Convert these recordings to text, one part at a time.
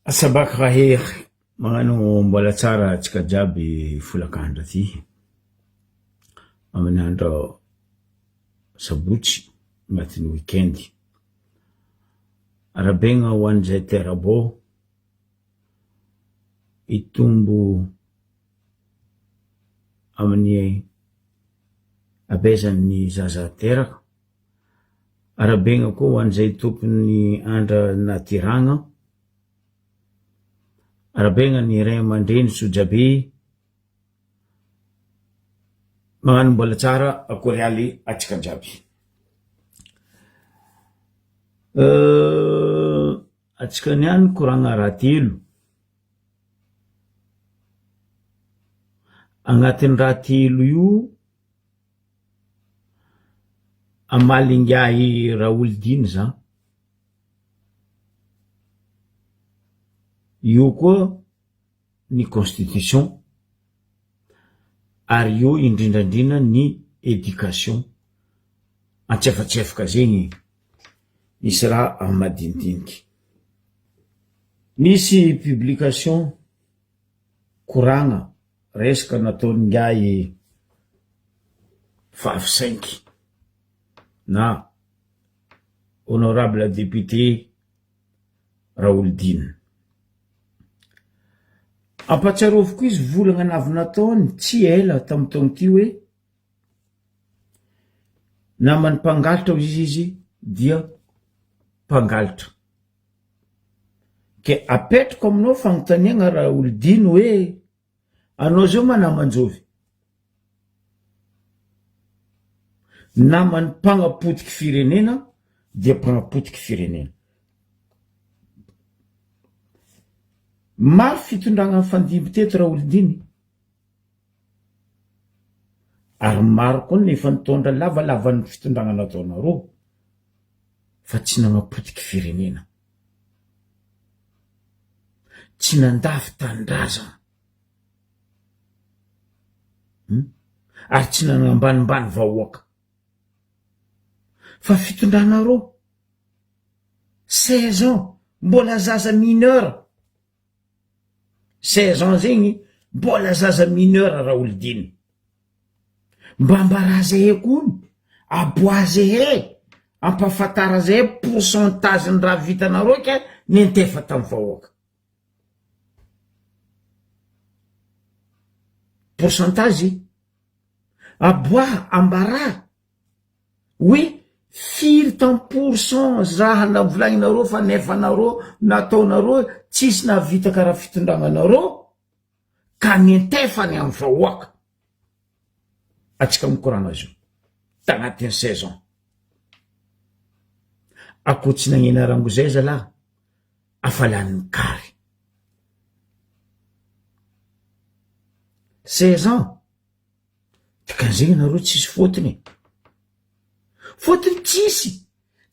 Sabak Rahery, magnano mbola tsara antsika jiaby folakandro aty, amin'ny andro sabotsy agnatin'ny week-end. Arahabaigna ho an'izay tera-bao hitombo amin'ny habezan'ny zaza teraka. Arahabaigna koa ho an'izay tompon'ny andra natiragna. Arahabaigna ny ray aman-dreny sojabe. Magnano mbola tsara akory aly antsika jiaby. Antsika niany koragna raha telo. Agnatin'ny raha telo io Hamaly ingahy Raholidina za. Io koa ny constitution ary io indrindrandrindra ny education antsefatsefaka zegny misy raha amy madinidiniky. Nisy publication koragna Resaka nataon'ingahy Favy Cinq na Honorable Député Raholidina. Ampatsiaroviko izy volagna navy nataony tsy ela tamin'ny taogno ty hoe naman'ny mpangalatra hoy izy izy dia mpangalatra. Ke apetrako aminao fagnontaniagna Raholidina hoe Anao zao ma naman-jovy? Naman'ny mpagnapotiky firenena dia mpagnapotiky firenena. Maro fitondragna nifandimby teto Raholidiny ary maro koa ny efa nitondra lavalava ny fitondragna nataonareo fa tsy nagnapotiky firenena. Tsy nandavy tanindrazana hum ary tsy nanambanimbany vahoaka fa fitondranareo 16 ans mbola zaza mineur 16 ans zegny mbola zaza mineur Raholidina Mba ambarà zahay koa ony, aboaha zahay, ampahafantara zahay pourcentage ny raha vitanareo ka niantefa tam vahoaka. Pourcentage aboaha, ambarà hoe firy tam pourcent raha navolagninareo fa nefanareo nataonareo tsisy nahavita karaha fitondragnanareo ka niantefany am vahoaka. Atsika mikoragna azy io tagnatin'ny saison. Akoho tsy nagnena rangozay zalah afa lanin'ny kary. 16 ans dikan'izegny nareo tsisy fôtony e. Fôtony tsisy,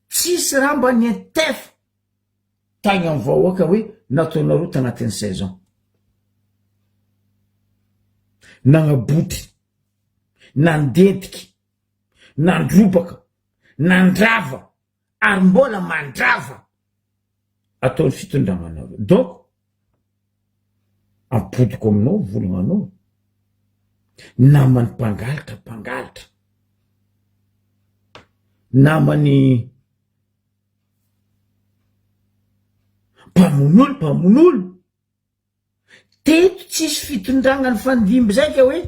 tsisy raha mba niantefa tagny am vahoaka hoe nataonareo tagnatin'ny 16 ans. Nagnabotry, nandentiky, nandrobaka, nandrava ary mbola mandrava ataon'ny fitondragnanareo. Donc ampodiko aminao volagnanao, naman'ny mpangalatra mpangalatra, naman'ny mpamono olo mpamono olo. Teto tsisy fitondragna nifandimby zay ka hoe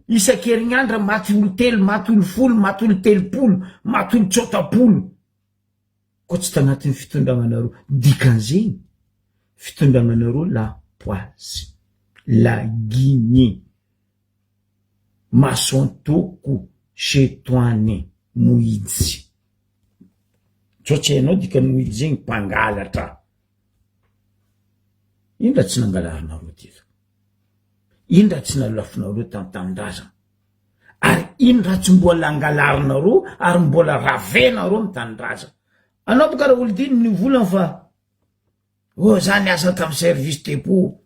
isan-kerignandra maty olo telo, maty olo folo, maty olo 30, maty olo tsôtapolo. Koa tsy tagnatin'ny fitondragnanareo. Dikan'izegny, fitondragnanareo la poisse, la guinée, mason-toko, chetoine, mohidsy. Tsô tsy hainao dikan'ny mohidsy zegny, mpangalatra. Ino raha tsy nangalarinareo teto? Ino raha tsy nalafonareo tamin'ny tanindrazana? Ary ino raha tsy mbola angalarinareo ary mbola ravenareo amin'ny tanindrazana? Anao boka Raholidiny nivolana fa oh za niasa tamin'ny service depot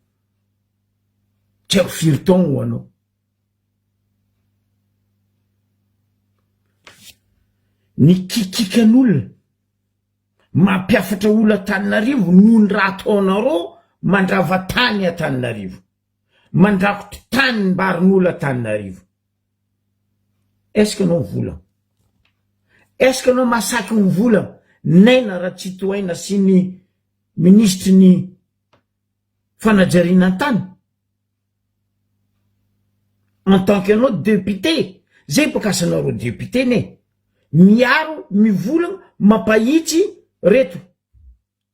tsy haiko firy taogno ho anao. Ny kikikan'olona. Mampiafatra olo Antananarivo noho ny raha ataonareo. mandrava tany Antananarivo, mandrakotry tanim-barin'olo Antananarivo. Est-ce que anao mivola? Est-ce que anao masaky mivola Naina Ratsitohaina sy ny minisitry ny fanajariana tany? En tant que anao député, zay bôka asanareo député ne, miaro, mivolagna, mampahitsy reto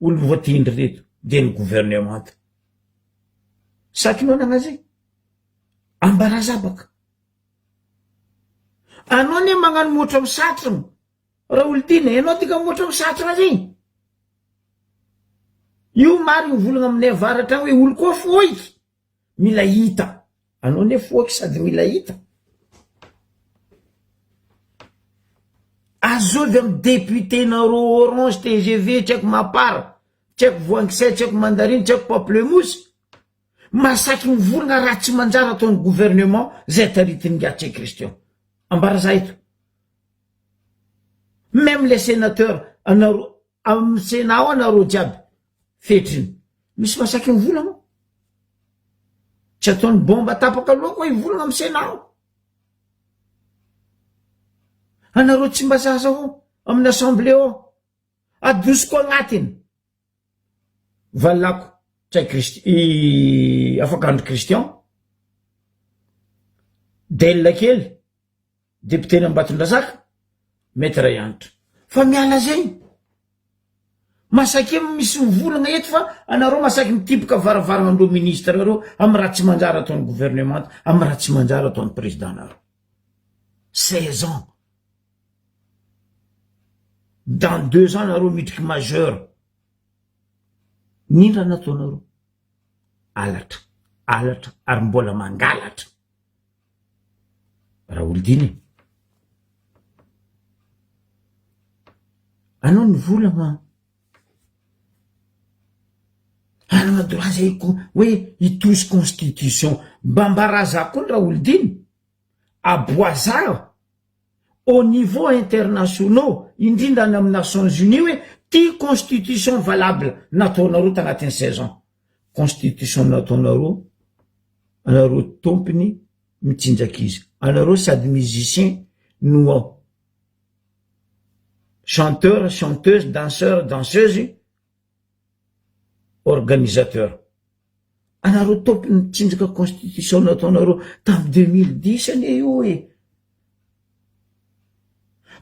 olo voatendry reto de ny gouvernemanta. Sakinao nagna zay? Ambaraza baka. Anao anie magnano mihoatra amy satrana Raholidina e, anao tika mihoatra amy satrana zegny. Io marigny volagna aminay avaratra agny hoe olo koa foiky mila hita. Anao anie foiky sady mila hita. Azovy amy député nareo orange, tgv, tsy haiko mapar, tsy haiko voangisay, tsy haiko mandarine, tsy haiko pamplemousse. Masaky mivolagna raha tsy manjary ataon'ny gouvernement zay taritin'ingahy Ntsay Christian. Ambara za eto. Même les sénateurs anareo amin'ny sénat ao anareo jiaby fetriny. Misy masaky mivolagna. Tsy ataon'ny bomba tapaka loha koa hivolagna amin'ny sénat ao. Anareo Tsimbazaza ao amin'ny assemblée ao. Adosiko agnatiny. Valako Ntsay Christ i Afakandro Christian, Del kely, député n'Ambatondrazaka, Maître Hanitra. Fa miala zegny. Masaky misy mivolagna eto fa anareo masaky mitipoka varavaragna andreo ministre reo amy raha tsy manjary ataon'ny gouvernement, amy raha tsy manjary ataon'ny président nareo. 16 ans. Dans deux ans nareo midriky majeur. N'ino raha nataonareo? Alatra, alatra ary mbola mangalatra. Raholdina e. Anao nivolagna hanana droit zay ko hoe hitosy constitution. Mba ambaraza koa ny Raholdina. Aboazara au niveau internationaux indrindra any amin'ny Nations Unies hoe ty constitution valable nataonareo tagnatin'ny 16 ans. Constitution nataonareo, anareo tompony mitsinjaka izy. Anareo sady musicien no ao. Chanteur, chanteuse, danseur, danseuse, organisateur. Anareo tompony mitsinjaka constitution nataonareo tamy 2010 anie io e.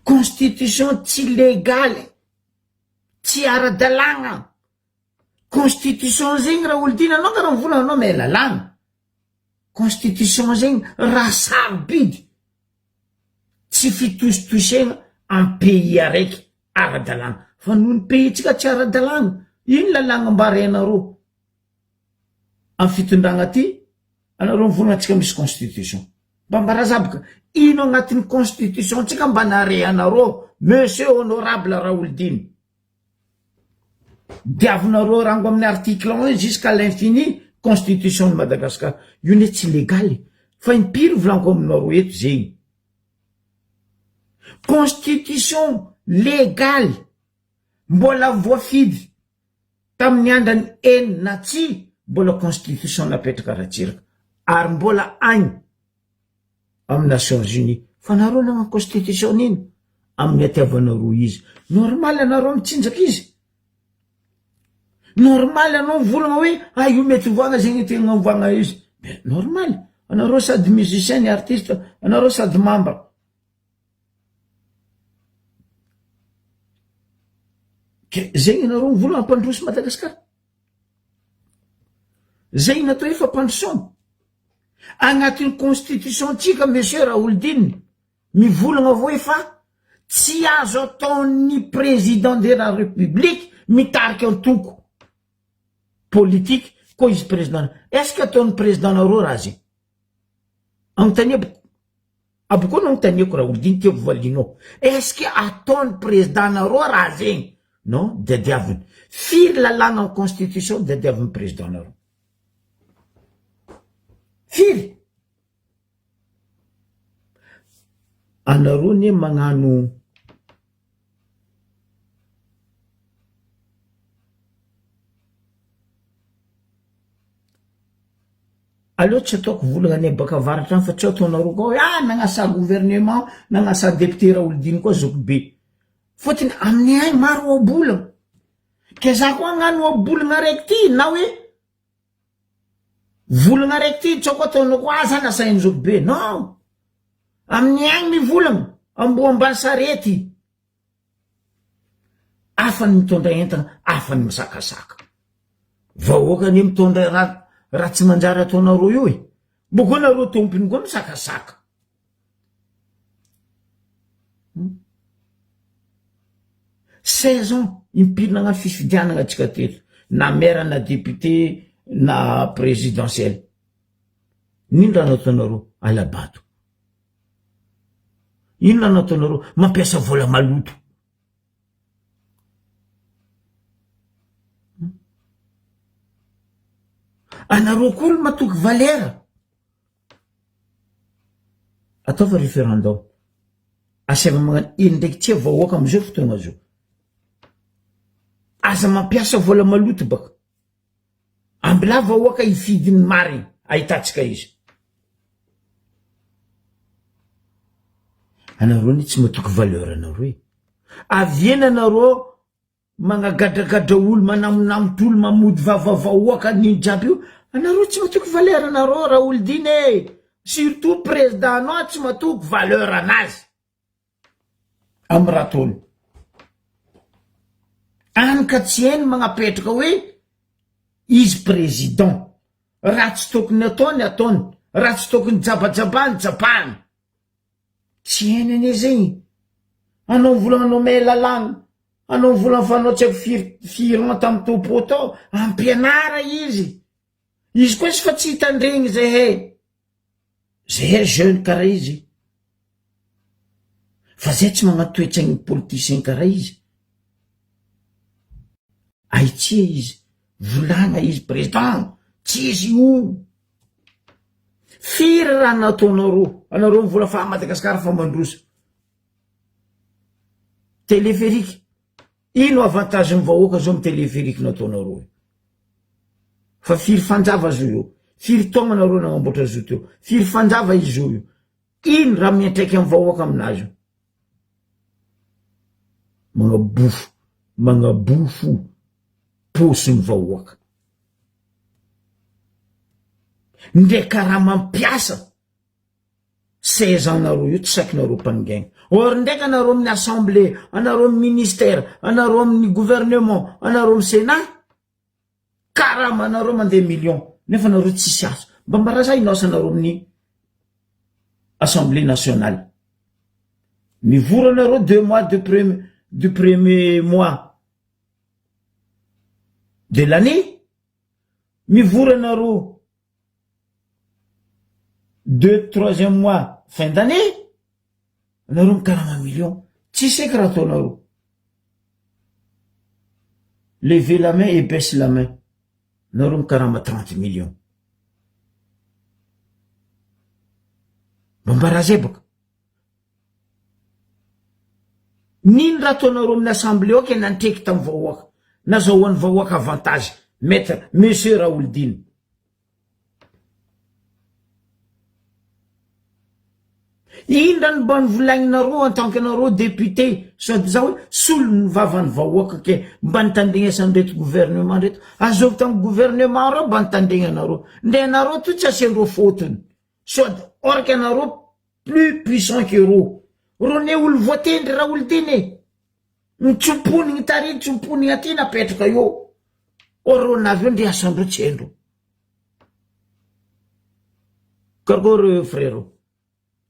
Constitution tsy légaly, tsy ara-dalàgna. Constitution zegny raha olo tiana anao karaha mivolagna anao mahay lalàgna. Constitution zegny raha sarobidy, tsy fitositosegna amy pays araiky ara-dalàgna. Fa noho ny pays-tsika tsy ara-dalàgna, ino lalàgna ambarainareo amy fitondragna ty? Anareo mivolagna antsika misy constitution. Mba ambaraza aby ka, ino agnatin'ny constitution tsika mba narehanareo monsieur honorable Raholdina? Diavinareo rango amin'ny article 1 jusqu'à l'infini constitution ny Madagascar. Io ne tsy légal fa impiry volaniko aminareo eto zegny. Constitution légal mbola voafidy tamin'ny andrany eny na tsia mbola constitution napetraka Ratsiraka ary mbola agny amin'ny Nations Unies. Fa nareo nagnano constitution nino amin'ny atiavanareo izy. Normal anareo mitsinjaka izy. Normal anao mivolagna hoe ah io mety ovoagna zegny tegna ovoagna izy. Mais normal. Anareo sady musicien ny artiste, anareo sady membre. Ke zegny anareo mivolagna ampandroso Madagascar. Zegny natao hoe fampandrosoana. Agnatin'ny constitution tsika monsieur Raholdina mivolagna avao hoe fa tsy azo ataon'ny président de la république mitarika antoko politique koa izy président. Est ce que ataon'ny président nareo raha zegny? Anontaniako aby koa no anontaniako Raholdina tiako valianao. Est ce que ataon'ny président nareo raha zegny? Non, diadiaviny. Firy lalàna en constitution diadiavin'ny président nareo? Firy? Anareo anie magnano Aleo tsy ataoko volagna any baka avaratra any fa tsy ataonareo koa hoe ah nagnasa gouvernement, nagnasa député Raholidiny koa zoky be. Fôtony aminay agny maro ohabolagna. Ke za koa agnano ohabolagna araiky ty na hoe volagna araiky ty tsao koa ataonao koa ah za nasain'i zoky be. Non! Aminay agny mivolagna, amboa ambany sarety. Hafa ny mitondra entana, hafa ny misakasaka. Vahoaka anie mitondra raha raha tsy manjary ataonareo io e. Mbo koa nareo tompony koa misakasaka. Hmm. 16 ans impiry nagnano fifidianana atsika teto na maire na député na présidentiel. Nino raha nataonareo alabato. Inona no ataonareo? Mampiasa vola maloto. Anareo koa olo matoky valera. Ataova referendum. Asaivo magnano eny ndraiky tsia vahoaka amizao fotoagna zao. Aza mampiasa vola maloto baka. Ambilà vahoaka hifidy ny marigny ahitantsika izy. Anareo anie tsy matoky valeur anareo e. Avy eny anareo magnagadragadra olo, manamonamotro olo, mamody vava vahoaka an'ino jiaby io, anareo tsy matoky valeur anareo Raholdina e! Surtout président nao tsy matoky valeur anazy. Amy raha ataony. Any ka tsy hainy magnapetraka hoe izy président. Raha tsy tokony ataony ataony, raha tsy tokony jabajabahany jabahany. Tsy hainy anie zegny. Anao mivolagna anao mahay lalàgna, anao mivolagna fa anao tsy haiko firy firy ans tamy topo tao, ampianara izy. Izy koa izy fa tsy hitandregny zahay. Zahay jeune karaha izy. Fa zay tsy magnano toetsaigny politicien karaha izy. Ahitsia izy, volagna izy président, tsy izy io. Firy raha nataonareo, anareo mivola fa Madagascar fa mandroso. Téléphérique. Ino avantage ny vahoaka zao am téléphérique nataonareo io? Fa firy fanjava zo io? Firy taogna nareo nagnamboatra zo teo? Firy fanjava izy zo io? Ino raha miantraika am vahoaka aminazy io? Magnabofo, magnabofo paosiny vahoaka. Ndre karaha mampiasa 16 ans nareo io tsy sakinareo mpangaigna or ndraiky anareo amin'ny assemblée anareo amin'ny ministère anareo amin'ny gouvernement anareo amin'ny sénat karama anareo mandeha million nefa anareo tsisy asa mba mba raha za inoasa anareo amin'ny assemblée nationale mivory anareo deux mois de premier du premier mois de l'année mivory anareo Deux troisième mois fin d'année anareo mikarama million tsisy eky raha ataonareo lever la main et baisse la main nareo mikarama 30 millions mba mba raha zay baka nino raha ataonareo amin'ny assemblée ao ke nantreky tamin'ny vahoaka nazahoan'ny vahoaka avantage maître monsieur Raholdina Indra ny mba novolagninareo en tant que nareo député sady za hoe solon'ny vavan'ny vahoaka ke mba nitandregnesan'ireto gouvernement reto azovy tamin'ny gouvernement reo mba nitandregnanareo ndre anareo to tsy asiandreo fotony sady or que anareo plus puissant que reo reo ne olo voatendry Raholdina e ny tsomponigny tary ny tsomponigny aty napetraka eo or reo navy eo ndre asandreo tsy haindreo Karakôry frérot?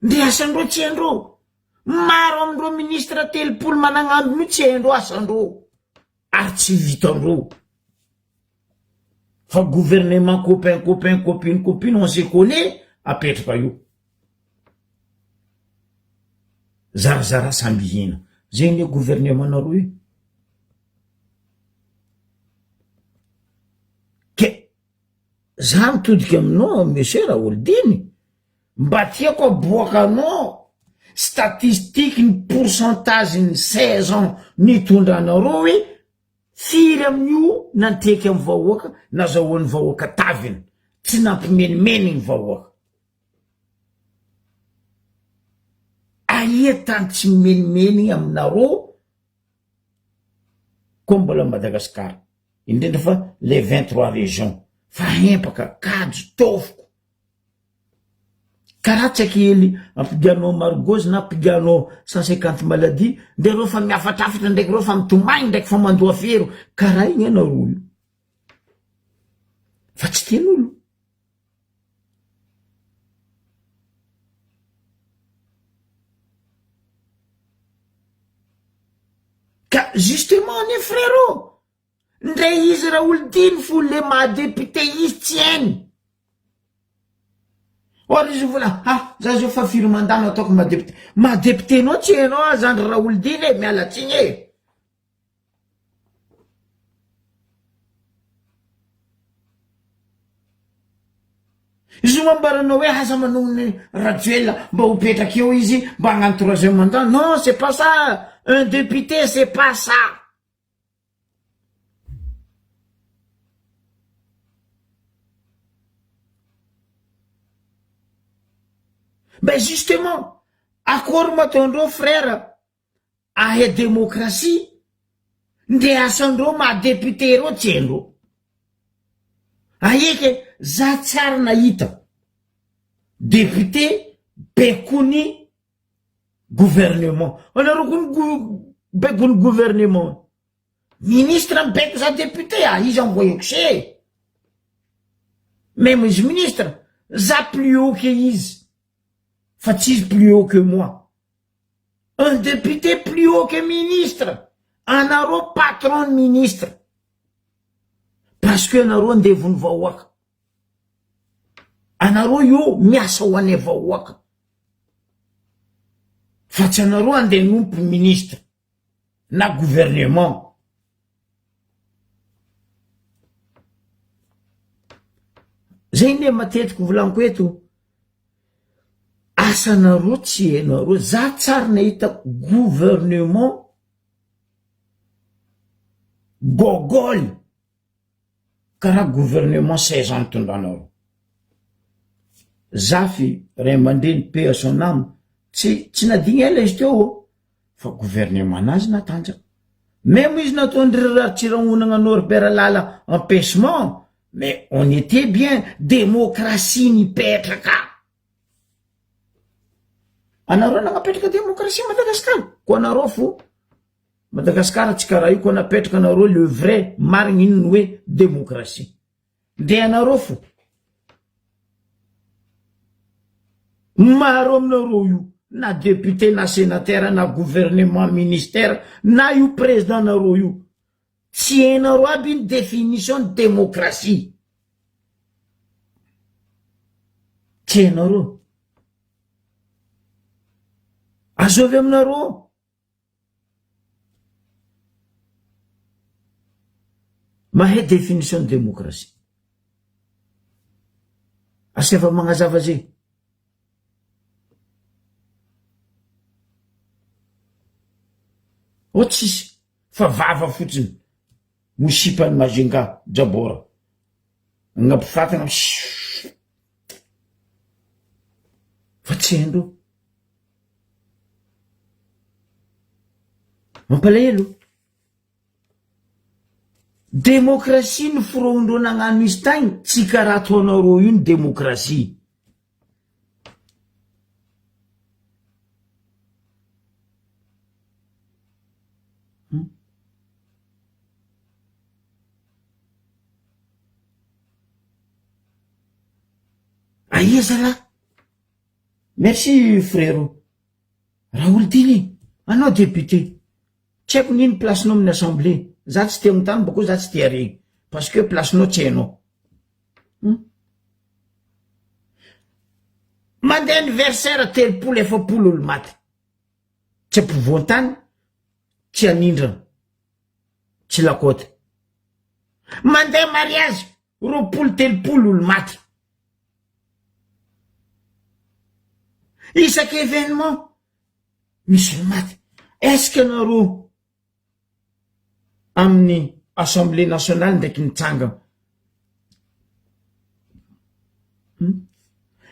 Ndre asandreo tsy haindreo. Maro amindreo ministre 30 managnandro io tsy haindreo asandreo. Ary tsy vitandreo. Fa gouvernement copain copain copine copine on se connaît apetraka io. Zarazara samby hihina. Zegny le gouvernement nareo io. Ke za mitodika aminao monsieur Raholdina, mba tiako aboakanao statistique ny pourcentage ny 16 ans nitondranareo hoe firy amin'io nanteky amin'ny vahoaka nazahoan'ny vahoaka taviny. tsy nampimenimenigny vahoaka. Aia tany tsy mimenimenigny aminarô koa mbola Madagascar, indrindra fa les 23 régions fa hempaka, kajo, tôfoko. Karaha tsy kely ampidianao margozy na ampidianao 150 maladie nde reo fa miafatrafatra ndraiky reo fa mitomagny ndraiky fa mandoa fero karaha igny anareo io fa tsy tian'olo. Ka justement anie frérot ndre izy Raholidiny fo le maha député izy tsy hainy. Or izy vola ha za zao fa firy mandat no ataoko maha député. Maha député nao tsy hainao ah zandry Raholidiny e, miala tsiny e. Izy io ambaranao hoe aza manohina Rajoelina mba ho petraka eo izy mba hagnano troisième mandat. Non, c'est pas ça. Un député, c'est pas ça. Ben justement, akory moa ataondreo frère ahe démocratie ndre asandreo maha député reo tsy haindreo. Aheky e, za tsary nahita député bekony gouvernement. Anareo koa ny bekony gouvernement. Ministre mibaiko za député ah izy envoyeko se. Même izy ministre, za plus haut que izy. Fa tsy izy plus haut que moi. Un député plus haut que ministre. Anareo patron ministre. Parce que anareo andevon'ny vahoaka. Anareo io miasa ho anay vahoaka. Fa tsy anareo andeha hanompo ministre na gouvernement. Zay ne matetiky volaniko eto, asanareo tsy hainareo, za tsary nahita gouvernement gogôly. Karaha gouvernement 16 ans nitondranareo. Zafy ray aman-dreny paix à son âme tsy tsy nadigny ela izy teo ô fa gouvernement nazy natanjaka. Même izy nataon-dry Ratsirahonagna Norbert Lala empêchement mais on était bien démocratie nipetraka. Anareo nagnapetraka démocratie Madagascar ko anareo fo Madagascar tsy karaha io koa napetraka anareo le vrai marigny ino ny hoe démocratie. Ndeha anareo fo. Maro aminareo io na député na sénateur na gouvernement ministère na io président nareo io tsy hainareo aby iny définition ny démocratie. Tsy hainareo. Azovy aminareo. Mahay définition ny démocratie. Asaivo magnazava zay. Oh tsisy fa vava fotsiny. Mosipan'i Majunga, Jabora. Agnabifatana fa tsy haindreo. Mampalahelo. Demokrasia ny forohondreo nagnano izy tagny, tsy karaha ataonareo io ny demokrasia. Aia zalahy? Merci frérot. Raholidiny, anao député, tsy haiko n'ino place-nao amin'ny assemblée, za tsy te hanontany boko za tsy te haregny, parce que place-nao tsy hainao. Hum. Mandeha anniversaire 30 40 olo maty. Tsy ampovoan-tany, tsy anindrana, tsy lakôty. Mandeha mariage 20 30 olo maty. Isaky événement misy olo maty. Est-ce que nareo amin'ny assemblée nationale ndraiky nitsangana? Hum?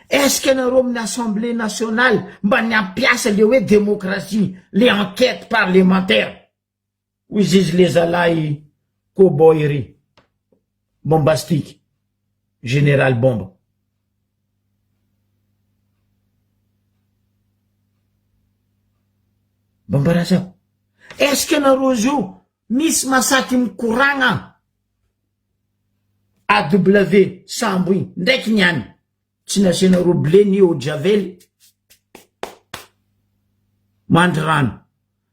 Est-ce que nareo amin'ny assemblée nationale mba niampiasa le hoe démocratie, le enquête parlementaire? Hoy izy le zalahy cowboy ry, bombastique, général bomba. Mba raha Est-ce que nareo zio misy masaky mikoragna AW sambo igny ndraiky niany tsy nasiana roble ni eau de javel mandry rano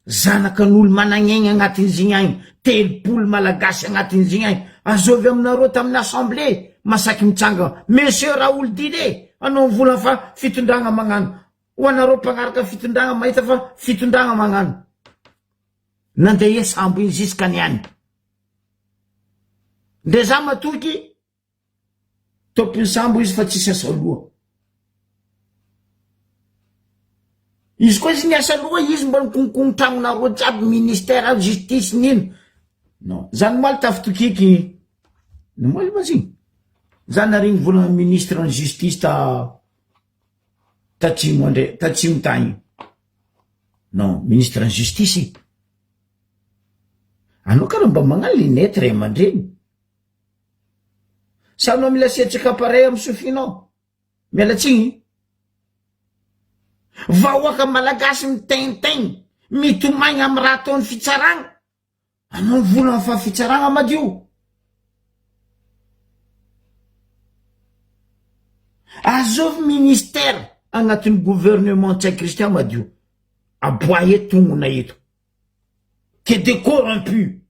zanakan'olo managnegny agnatin'izigny agny 30 malagasy agnatin'izigny agny azovy aminareo tamin'ny assemblée masaky mitsanga monsieur Raoldine anao mivolagna fa fitondragna magnano ho anareo mpagnaraka fitondragna mahita fa fitondragna magnano nandeha sambo igny jusqu'à niany ndre za matoky tompony sambo izy fa tsisy asa loha izy koa izy niasa loha izy mba nikonkono tragnonareo jiaby ministère justice nino non zany moaly tafitokiky nomoaly ma zigny za naregny volagna ministre ny justice ta tatsimo andre tatsimo tagny non ministre ny justice anao karaha mba magnano lunette ray aman-dreny sa anao mila asiatsika appareil amy sofinao miala tsigny vahoaka malagasy mitaintaigny mitomagny amy raha ataon'ny fitsaragna anao mivolagna fa fitsaragna madio azovy ministère agnatin'ny gouvernement Ntsay Christian madio aboahe tognona eto que de corrompu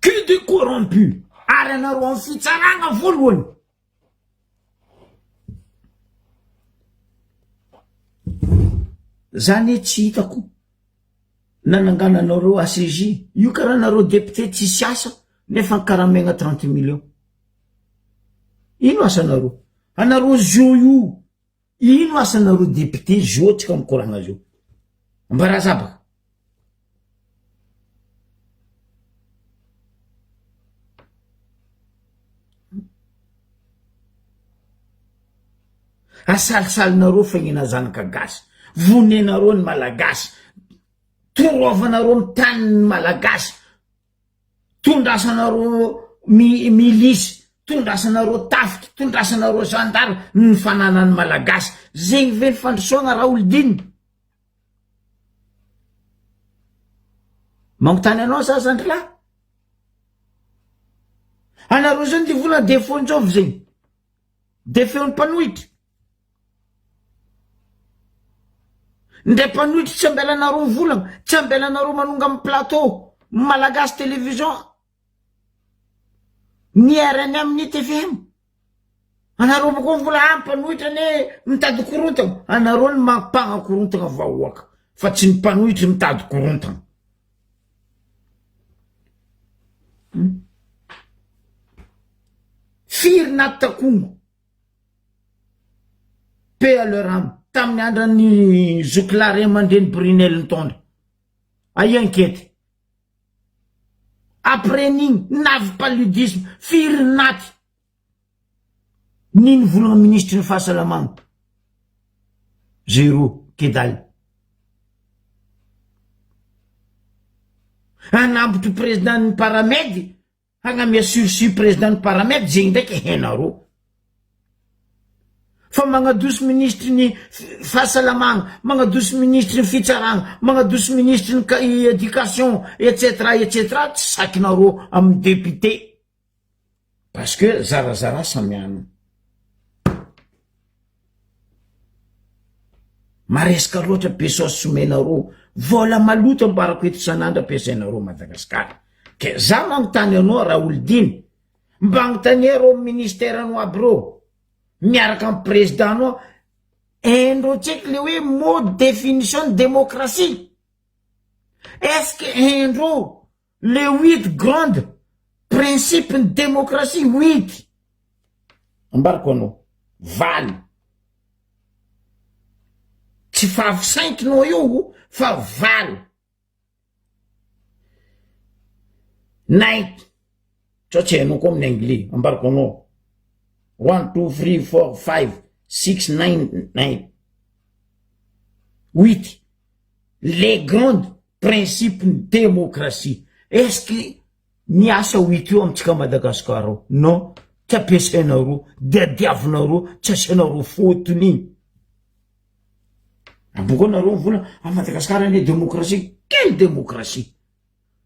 que de corrompu ary anareo amy fitsaragna voalohany zany e tsy hitako nanangananareo ACJ io karaha nareo député tsisy asa nefa karamegna 30 millions ino asanareo anareo zio io ino asanareo député zio tsika mikoragna zio ambarazabaka asalisalinareo fagnena zanaka gasy vonenareo ny malagasy toroavanareo ny tanin'ny malagasy tondrasanareo mi milisy tondrasanareo tafiky tondrasanareo gendarme ny fananan'ny malagasy zegny ve ny fandrosoagna raha olo diny magnontany anao za zandry lahy anareo zany de volana defaut-njovy zegny de feon'ny mpanohitra ndray mpanohitra tsy ambelanareo mivolagna tsy ambelanareo manonga amy plateau malagasy télévision ny rnm ny tvm anareo bokoa mivola ah mpanohitra ane mitady korontagna anareo ny mampagna vahoaka fa tsy ny mpanohitry mitady korontagna hmm? Firy naty takongo paix à leur âme tamin'ny andran'ny zokilahy ray aman-dreny Brunel nitondra aia enquête après n'igny navy paludisme firy naty nino volagna ministre ny fahasalamagna zéro que dalle anambotry président ny paramedy Hagnamia sursis président ny paramètre zegny ndraiky hainareo fa magnadosy ministre ny fahasalamagna, magnadosy ministre ny fitsaragna, magnadosy ministre ny éducation etc etc tsy sakinareo amin'ny député parce que zarazara samy anona. Maresaka loatra pesos omenareo vola maloto ambarako eto isan'andro ampiasainareo Madagascar ke za magnontany anao Raholdina mba agnontania reo ministère anao aby reo miaraka amy président anao haindreo tseky le hoe mot définition ny démocratie est ce que haindreo le huit grande principe ny démocratie huit ambarako anao valy tsy fahafisainkinao io fa valy. Nine, sao tsy hainao koa amin'ny anglais, ambarako anao, one, two, three, four, five, six, nine, nine, huit, les grandes principes ny démocratie, est ce que miasa huit io amintsika Madagascar ao? Non, tsy ampiasainareo, diadiavinareo, tsy asianareo fotony igny. Aboaka nareo mivola, à Madagascar anie démocratie, quelle démocratie?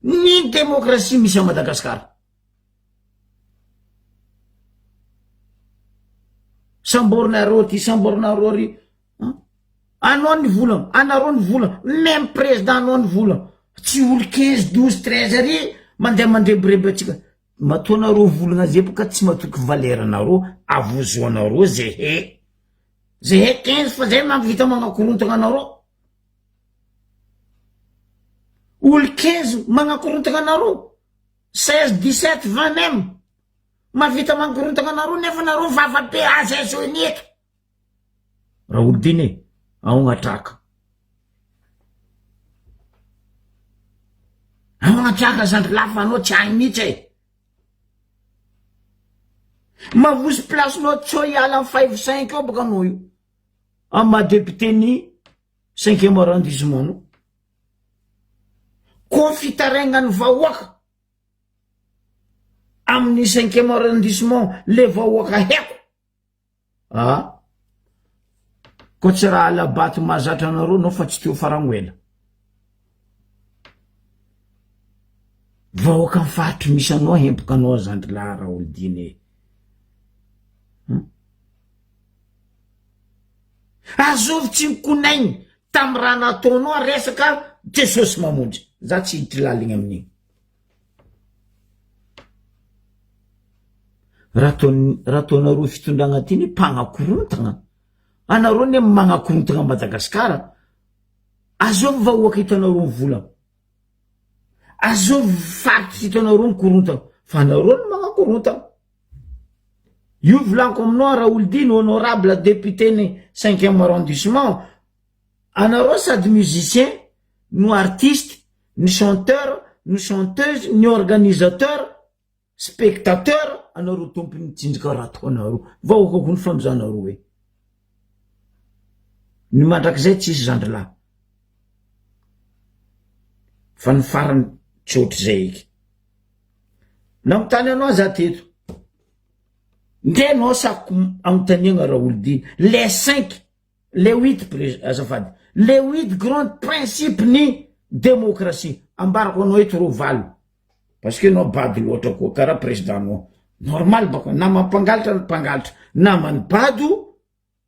Ny demokrasia misy a Madagascar. Samborinareo ty, samborinareo ry. Anao ny vola, anareo ny vola, même président anao ny vola. Tsy olo 15, 12, 13 ary mandeha mandrebireby atsika. Matoa nareo volagna zay boka tsy matoky valeur nareo, avozoanareo zehe. Zehe 15 fa zay mahavita manakorontagna anareo. Olo 15 magnakorontagna anareo, 16, 17, 20 même mahavita magnakorontagna anareo nefa nareo vava be aza aiza ny eto. Raholdina e, aogna traka. Aogna traka zandry lahy fa anao tsy ahy mihitsy e. Mavozo place-nao tsy hiala am five cinq eo baka anao io. Am maha député ny cinquième arrondissement no. Koa fitarainan'ny vahoaka amin'ny cinquième arrondissement le vahoaka haiko. Ah. Koa tsy raha alabato mahazatra anareo nao fa tsy teo farango ela. Vahoaka ny faritry misy anao hempoka anao zandry lahy Raholdina e. Hmm? Azovy tsy mikonaigny tamy raha nataonao resaka Jesosy mamonjy. Za tsy hiditry laligny amin'igny. Raha ataon- raha ataonareo fitondragna ty ne mpagnakorontagna. Anareo ne magnakorontagna Madagasikara. Azovy vahoaka hitanareo mivola. Azovy faritry hitanareo mikorontagna. Fa anareo no magnakorontagna. Io volaniko aminao Raholdina honorable député ny cinquième arrondissement, anareo sady musicien no artiste, ny chanteur, ny chanteuse, ny organisateur, spectateur, anareo tompony tsinjaka raha ataonareo, vahoaka koa ny famizanareo e. Ny mandrakizay tsisy zandry lahy. Fa ny farany tsy ohatr'izay eky. Nanontany anao za teto. Ndre anao sako anontaniagna Raholdina. Les cinq, les huit azafady, les huit grands principes ny démocratie. Ambarako anao eto reo valo. Parce que anao bado loatra koa karaha président nao. Normal baka na mampangalatra ny mpangalatra, namany bado,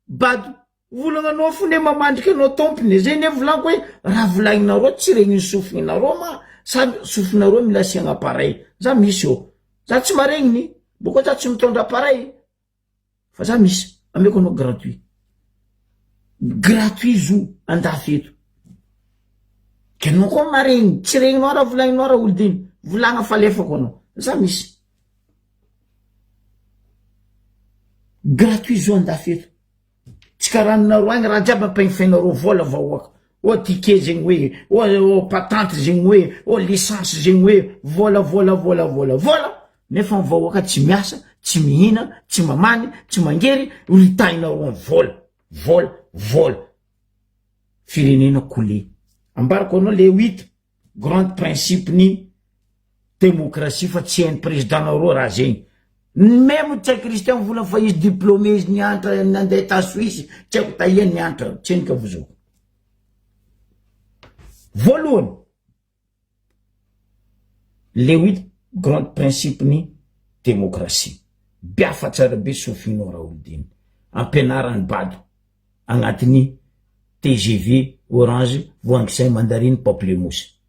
bado. Volagna anao fo ne mamandrika anao tompony e, zay ne volaniko hoe raha volagninareo tsy regnin'ny sofinareo ma sa sofinareo mila asiagna appareil, za misy ô, za tsy maregniny, bôka za tsy mitondra appareil fa za misy, ameko anao gratuit, gratuit zo andafy eto, ke anao koa maregny tsy regninao raha volagninao raholdina, volagna fa alefako anao, za misy, gratuit zo andafy eto. Tsy karaha aminareo agny raha jiaby ampagnifainareo vola vahoaka. Oh ticket zegny hoe, oh oh patente zegny hoe, oh licence zegny hoe, vola vola vola vola vola, nefa ny vahoaka tsy miasa, tsy mihina, tsy mamany, tsy mangery, ritahinareo ny vola, vola, vola. Firenena coulé. Ambarako anao le huit grand principe ny démocratie fa tsy hainy président nareo raha zegny. Meme Ntsay Christian mivolagna fa izy diplômé izy nianatra nandeha ta Suisse tsy haiko taia nianatra tsy hainy ka vozoko. Voalohany le huit grand principe ny démocratie. Biafa tsara be Sofinao Raholdina. Ampianarany bado. agnatin'ny tgv, orange, voangisay, mandarine, pamplemousse.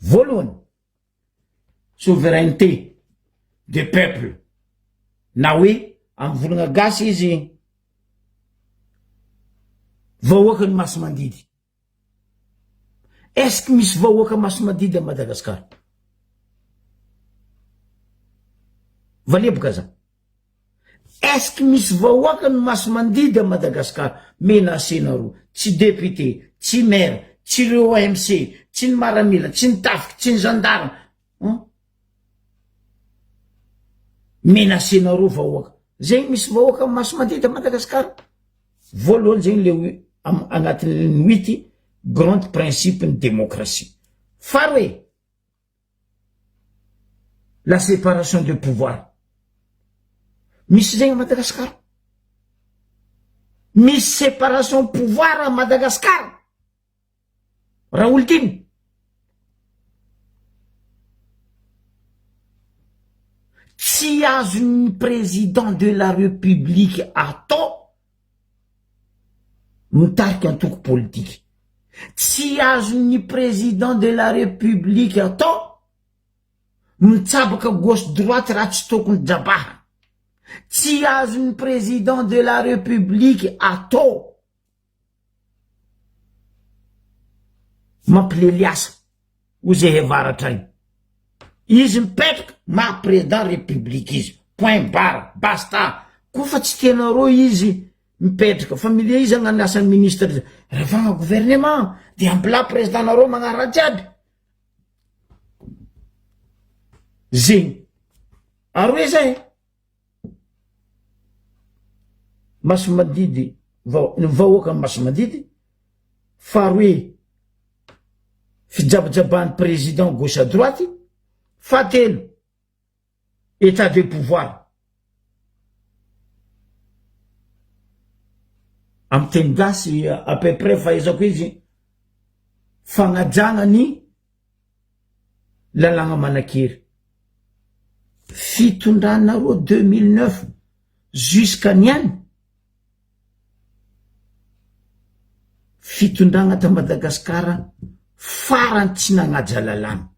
Voalohany, souveraineté de peuple na hoe amin'ny volagna gasy izy vahoaka ny masi-mandidy. Est ce que misy vahoaka masi-mandidy à Madagascar? Valeboka za. Est ce que misy vahoaka ny masi-mandidy à Madagascar? Menacé nareo, tsy député, tsy maire, tsy reo AMC, tsy ny maramila, tsy ny tafiky, tsy ny gendarme. Hum? Menacenareo vahoaka. Zegny misy vahoaka maso mandidy a Madagascar. Voalohany zegny le agnatin'ny huit grand principe ny démocratie. Faharoe, la séparation de pouvoir. Misy zegny a Madagascar. Misy séparation pouvoir a Madagascar. Raholidina. Tsy azon'ny président de la république atao mitarika antoko politika. Tsy azon'ny président de la république atao mitsabaka gauche droite raha tsy tokony jabaha. Tsy azon'ny président de la république atao Mampilely asa ho zay avaratra agny. Izy mipetraka maha président république izy point barre basta koa fa tsy tianareo izy mipetraka fa mila izy agnano asan'ny ministre ravagna gouvernement de ampila président nareo magnano raha jiaby zegny aroe zay. Masimandidy vao ny vahoaka Masimandidy faharoe fijabajabahan'ny président gauche à droite fahatelo état de pouvoir amy teny gasy à peu près fahaizako izy fagnajana ny lalàgna manan-kery. Fitondranareo 2009 jusqu'à niany, fitondragna ta Madagasikara farany tsy nagnaja lalàgna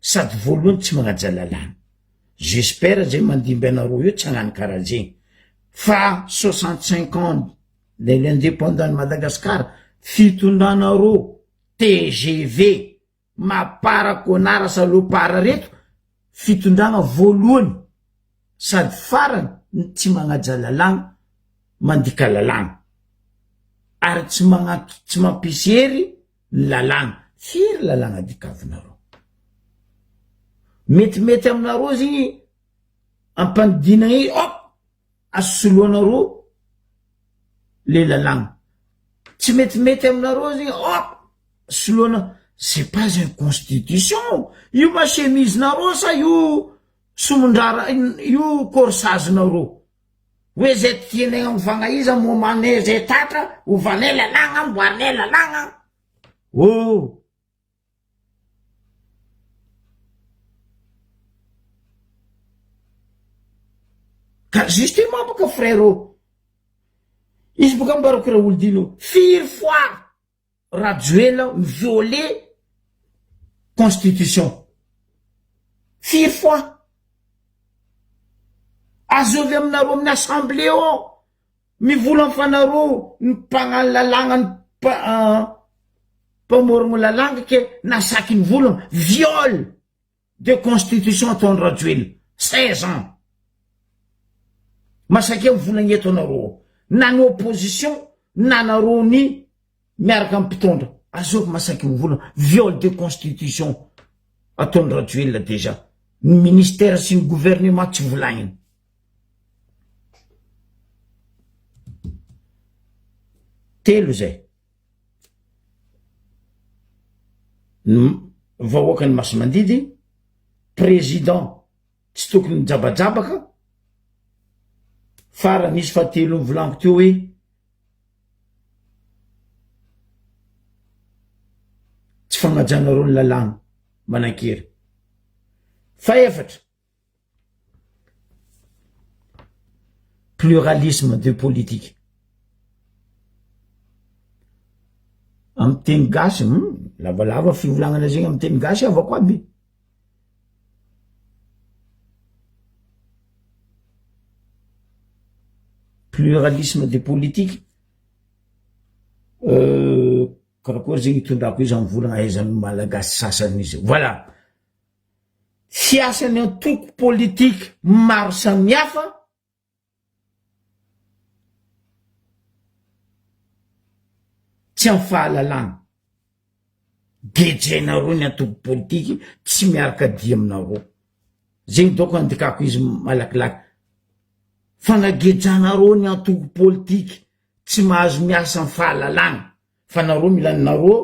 sady voalohany tsy magnaja lalàgna. J'espère zay mandimby anareo eo tsy hagnano karaha zegny fa 65 ans de l'indépendant ny Madagasikara fitondranareo tgv Mapara konara salopara reto fitondragna voalohany sady farany ny tsy magnaja lalàgna mandika lalàgna ary tsy magna- tsy mampisy hery ny lalàgna firy lalàgna dikavinareo metimety aminareo zegny ampanidinagna izy hop asoloanareo le lalàgna tsy metimety aminareo zegny hop soloana c'est pas une constitution io ma chemise nareo sa io somondrara io corsage nareo hoe zay tianay anovagna iza momanay zay tratra ovanay lalàgna amboarinay lalàgna oh. Ka justement boka frérot, izy boka ambarako Raholdina firy fois Rajoelina mi-violer constitution, firy fois? Azovy aminareo amin'ny assemblée ao, mivola mifanareo ny mpagnano lalàgna ny mpamorogno lalàgna ke nasaky nivolagna viol de constitution ataon'i Rajoelina 16 ans masakia mivolagna eto anareo na ny opposition na nareo ny miaraka amy mpitondra azovy masaky mivolagna viol de constitution ataon'i Rajoelina déjà ny ministère sy ny gouvernement tsy volagniny. Telo zay. Ny vahoaka ny Masimandidy, président tsy tokony mijabajabaka, farany izy fahatelo novolaniko teo hoe tsy fagnajanareo ny lalàna manan-kery. Fahefatra, Pluralisme de politique. Amy teny gasy, hum, lavalava fivolagnana zegny amy teny gasy avako aby. Pluralisme de politique, karakory zegny itondrako izy amy volagna ahaizan'ny malagasy sasany izy, voilà. Fiasan'ny antoko politika maro samihafa tsy amin'ny fahalalana. Gejainareo ny antoko politiky tsy miaraka dia aminareo. Zegny dôko andikako izy malakilaky. Fanagejanareo ny antoko politika tsy mahazo miasa am fahalalana fa nareo mila nareo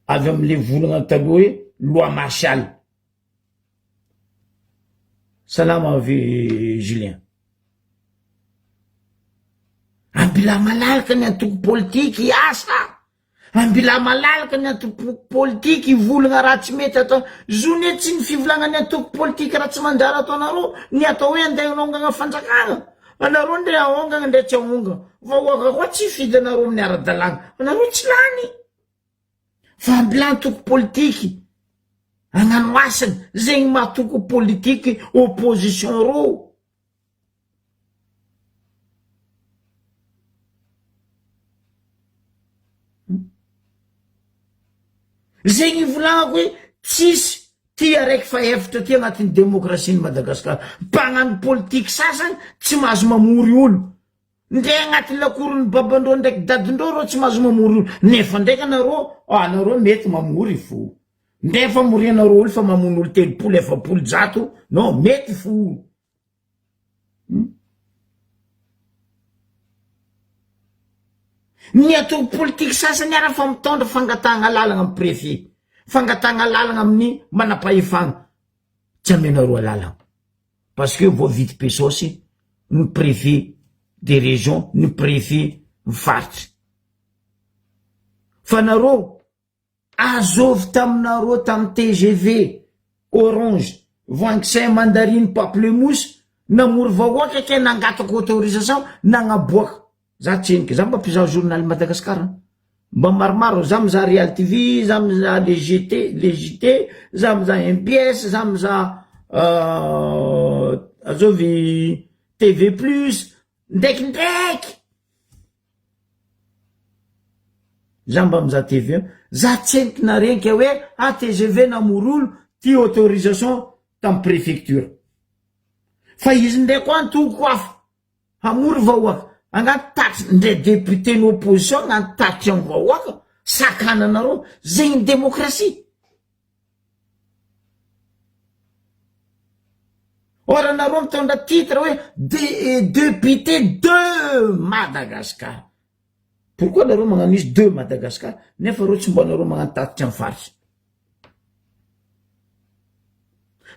avy amle volagna taloha hoe loi martiale. Salama avy Julien. Ambilà malalaka ny antoko politika hiasa. Ambilà malalaka ny antoko politika hivolagna raha tsy mety atao. Zo ne tsy ny fivolagnan'ny antoko politika raha tsy manjary ataonareo ny atao hoe andeha hanongagna fanjakagna. Anareo ndre ahongagna ndre tsy ahongagna. Vahoaka koa tsy hifidy anareo amin'ny ara-dalàgna. Anareo tsy lany. Fa ambilà antoko politiky hagnano asany. Zegny maha antoko politiky opposition reo. Zegny ivolagnako hoe tsisy ty araiky fa efatra ty agnatin'ny demokrasian'i Madagasikara. Mpagnano politiky sasany tsy mahazo mamory olo. Ndre agnatin'ny lakoron'ny babandreo ndraiky dadindreo reo tsy mahazo mamory olo. Nefa ndraiky anareo, anareo mety mamory fo. Ndre famorianareo olo fa mamono olo 30, 40, 100, non mety fo. Ny antoko politika sasany ara fa mitondra fangatahana lalana amin'ny préfet, fangatahana lalana amin'ny manam-pahefana, tsy amenareo alalana parce que voavidy pesos ny préfet de région, ny préfet ny faritra. Fa nareo Azovy taminareo tam tgv, orange, voangisay, mandarine, pamplemousse, namory vahoaka kay nangataka autorisation nagnaboaka, za tsendriky za mba mpizaha journal Madagascar an, mba maromaro za mizaha real TV, za mizaha le GT le JT, za mizaha mbs, za mizaha azovy TV plus, ndraikindraiky. Za mba mizaha TV an, za tsy entina renka hoe ah tgv namory olo ty autorisation tam prefecture. Fa izy ndray koa antoko hafa hamory vahoaka, angaha tatry ndray député ny opposition na tatry am vahoaka sakananareo, zegny demokrasia. Or anareo mitondra titre hoe député de Madagascar. Pourquoi nareo magnano izy de Madagascar nefa reo tsy mba nareo magnano tatitra am faritra.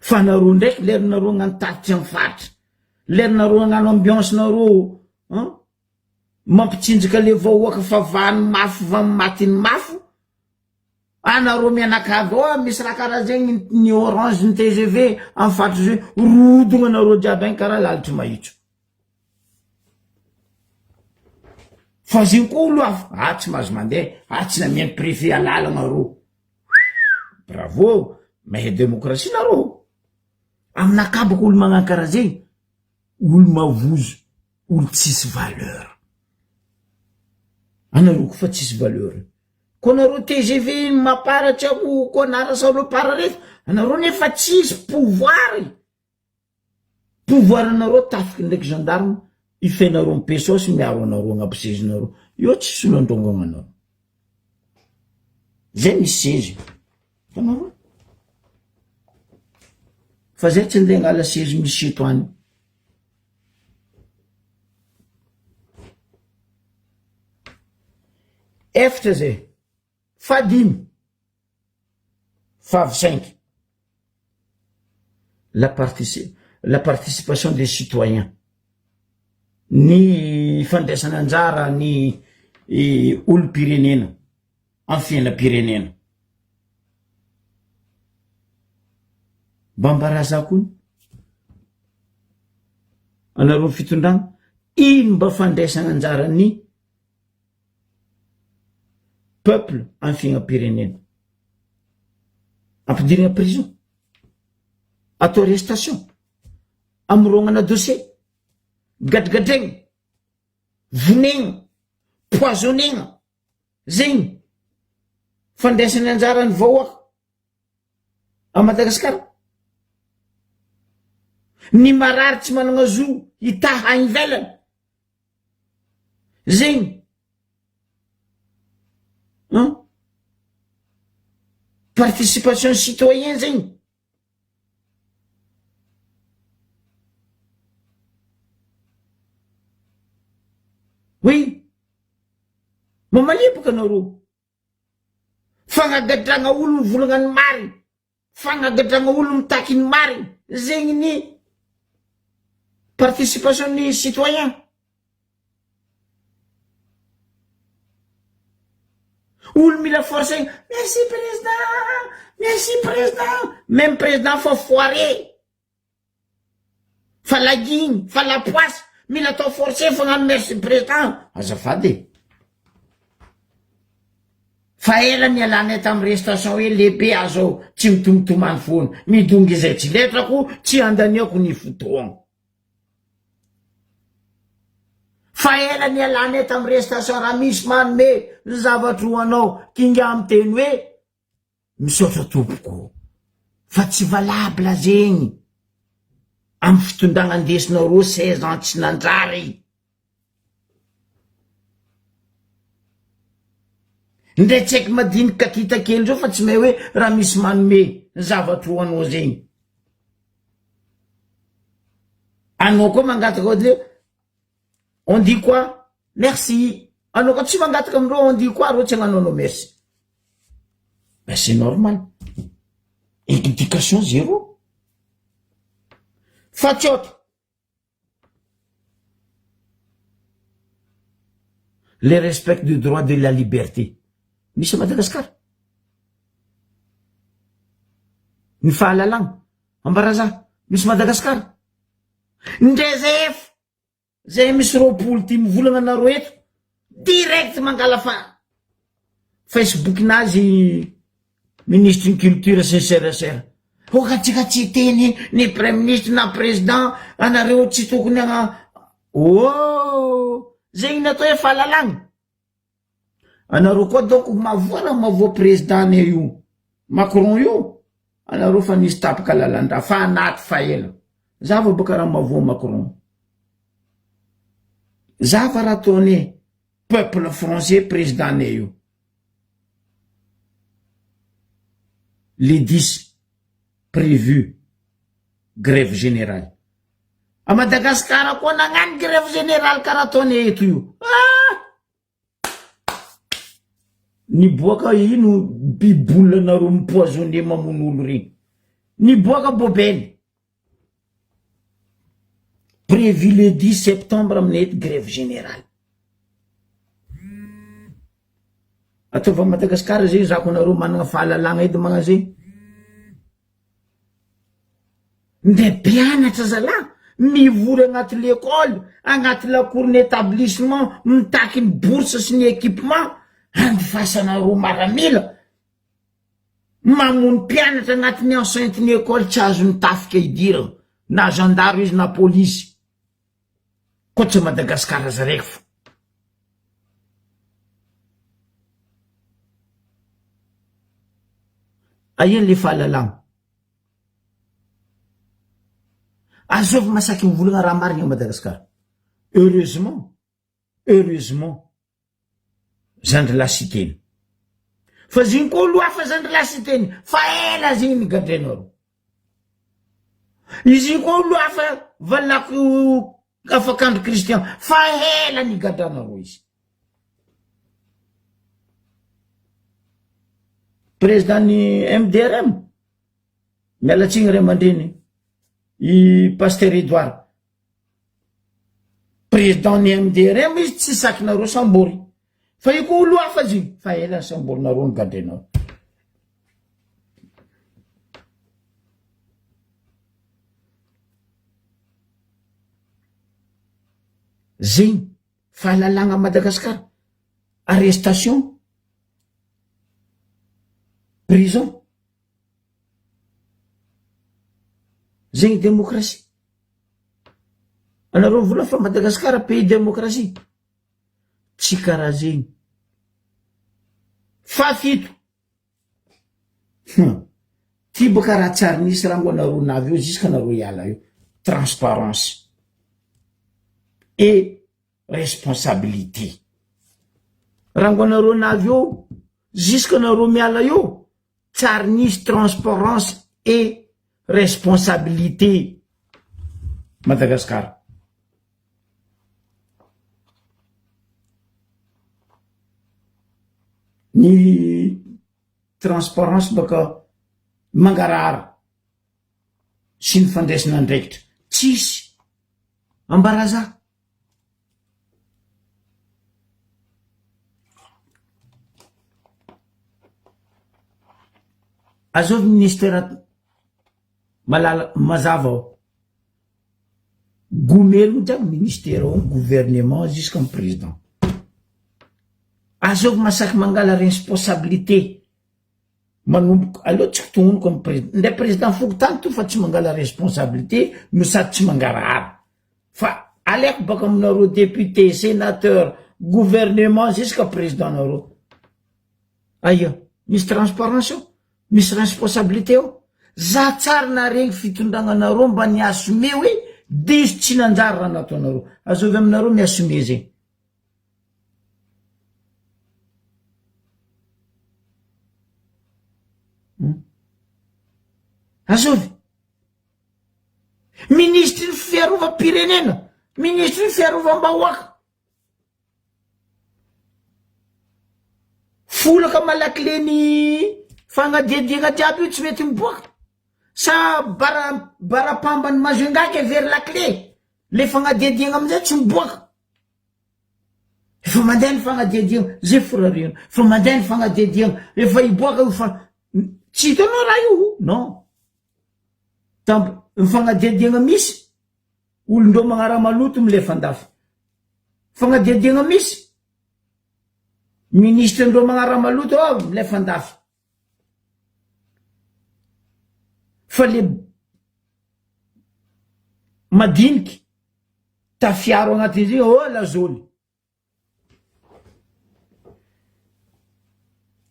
Fa nareo ndraiky lerinareo hagnano tatitra am faritra. Lerinareo hagnano ambiance nareo hein? Mampitsinjaka le vahoaka fa vany mafy vany maty ny mafy. Anareo mianakavy ao misy raha karaha zegny ny orange ny tgv am faritry zay rodogna anareo jiaby agny karaha lalitry mahitso. Fa zegny koa olo hafa ah tsy mahazo mandeha ah tsy namian'ny préfet alalagna reo. Bravo mahay démocratie nareo. Aminakahy baka olo magnano karaha zegny olo mavozo olo tsisy valeur. Anareo koa fa tsisy valeur. Ko nareo tgv mapara tsy haiko ko anara salopard reto anareo nefa tsisy pouvoir e! Pouvoir nareo tafiky ndraiky gendarme ifenareo am pesos miaro anareo agnabo sezinareo eo tsisy olo androngogna anareo zay misy sezy hitanareo fa zay tsy ndeha angala sezy misy eto any. Efatra zay, fahadimy, fahavy cinq, la partici- la participation des citoyens, ny fandraisana anjara ny olom-pirenena amy fiainam-pirenena. Mba ambaraza koa anareo fitondrana, ino mba fandraisana anjaran'ny peuple amy fiainam-pirenena? Ampidirina prison, atao arrestation, amorognana dossier, gadragadraigna, vonegna, poisonnegna, zegny fandraisany anjaran'ny vahoaka a Madagasikara. Ny marary tsy manana zo hitaha any ivelany, zegny an, participation citoyen zegny. Mamaliboka anareo. Fagnagadragna olo mivolagna ny marigny, fagnagadragna olo mitaky ny marigny, zegny ny participation ny citoyen. Olo mila force merci président, merci président, même président fa foiré. Fa lagigny, fa la poisse, mila atao forcer fogna ny merci président, azafady e. Fa ela nialanay tam restation hoe lehibe azo tsy mitomtomany foana, midongy izay tsy letrako, tsy andaniako ny fotoagna. Fa ela nialanay tam restation raha misy manome zavatro ho anao kinga miteny hoe Misaotra tompoko fa tsy valable zegny am fitondragna andesinareo 16 ans tsy nanjary. Ndray tsy haiko madiniky kakita kely zao fa tsy mahay hoe raha misy manome zavatro ho anao zegny. Anao koa mangataka hoe on dit quoi? Merci. Anao koa tsy mangataka amindreo on dit quoi reo tsy hagnano anao merci. Ben c'est normal. Éducation zéro. Fa tsy aotra. Le respect du droit de la liberté. Misy à Madagascar. Ny fahalalagna. Ambaraza. Misy Madagascar. Ndre zay efa. Zay misy 20 ty mivolagna anareo eto direct mangala fa Facebook nazy ministre ny culture sy ny serasera. Oka tsika tsy hiteny ny prime ministre na président anareo tsy tokony agna oh zegny natao hoe fahalalagna. Anareo koa donc mavoa raha mavoa président nay io Macron io anareo fa nisy tapaka lalandra fa anaty fa ela za va boka raha mavoa Macron za va raha ataony peuple français président nay io le 10 prévu grève générale a Madagascar koa nagnano grève générale karaha ataony eto io ah! Niboaka ino bibola nareo mi-poisonner mamono olo regny. Niboaka bobely. Prévu le 10 septembre aminay eto grève générale. Ataovy à Madagascar zay zako anareo managna fahalalagna edy magnano zay. Nde mpianatra zalahy mivory agnaty lekôly, agnaty lakoron'ny établissement mitaky ny bourse sy ny équipement, andifasanareo maramila mamono mpianatra agnatin'ny enceinte ny école tsy azon'ny tafika idirana na gendarme izy na polisy koa tsy Madagascar zaraiky fo. Aia le fahalalagna? Azovy masaky mivolagna raha marigny à Madagascar. Heureusement, heureusement zandry lahy Siteny. Fa zegny koa olo hafa zandry lahy Siteny fa ela zegny nigadrainareo. Izy io koa olo hafa valako afakandro Christian fa ela nigadranareo izy. Président ny MDRM miala tsiny ray aman-dreny i Pasteur Edouard président ny MDRM izy tsy sakinareo sambory fa io koa olo hafa izy fa ela ny samborinareo ny gadrainareo. Zegny fahalalagna Madagascar arrestation prison zegny démocratie anareo mivola fa Madagascar pays démocratie tsy karaha zegny fahafito hum ty boka raha tsary nisy rango anareo navy eo jusque anareo hiala eo transparence et responsabilité rango anareo navy eo jusque anareo miala eo tsary nisy transparence et responsabilité Madagascar. Ny transparence baka mangarahara sy ny fandraisana andraikitra tsisy. Ambaraza. Azovy ministera malala mazava ao. Gomelogno jiaby ministera ao, gouvernement jusqu'am président. Azovy masaky mangala responsabilité manomboka aleo tsy tognoniko am président, ndray président fokontany to fa tsy mangala responsabilité no sady tsy mangarahara fa aleoko baka aminareo député, sénateur, gouvernement jusqu'à président nareo. Aia, misy transparence ao? Misy responsabilité ao? Za tsary naregny fitondragnanareo mba ni-assumer hoe diso tsy nanjary raha nataonareo. Azovy aminareo mi-assumer zegny. Hmm? Azovy. Minisitry ny fiarovam-pirenena, minisitry ny fiarovam-bahoaka. Folaka malaky leny fagnadihadiagna jiaby io tsy mety miboaka sa bara barapambany Majunga ke very lakile le fagnadihadiagna amizay tsy miboaka efa mandeha ny fagnadihadiagna zay forariana fa mandeha ny fagnadihadiagna efa hiboaka io fa tsy hitanao raha io non tamp ny fagnadihadiagna misy Olondreo magnara maloto milefa andafy. Fagnadihadiagna misy. Ministre ndreo magnara maloto ao milefa andafy. Fa le madiniky tafiaro agnatin'izy igny oh lazoly.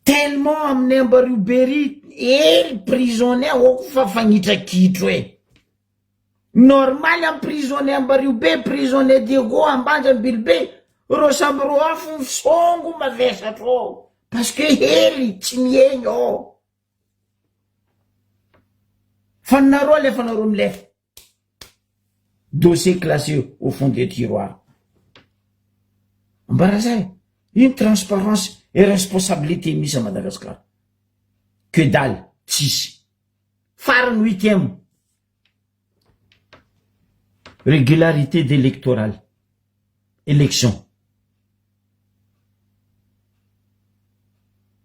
Tellement aminay Ambaribe ry ely prisonnier ao ko fa fagnitrakitro e! Normal am prisonnier Ambariobe, prisonnier Diego, Ambanja, Ambilobe, reo samby reo afo misongo mavesatro ao parce que hely tsy miegny ao. Fa nareo alefanareo milefa. Dossier classé au fond des tiroirs. Ambara zay. Ino transparence et responsabilité misy à Madagascar? Que dalle, tsisy. Farany huitième. Régularité d'électoral. Élection.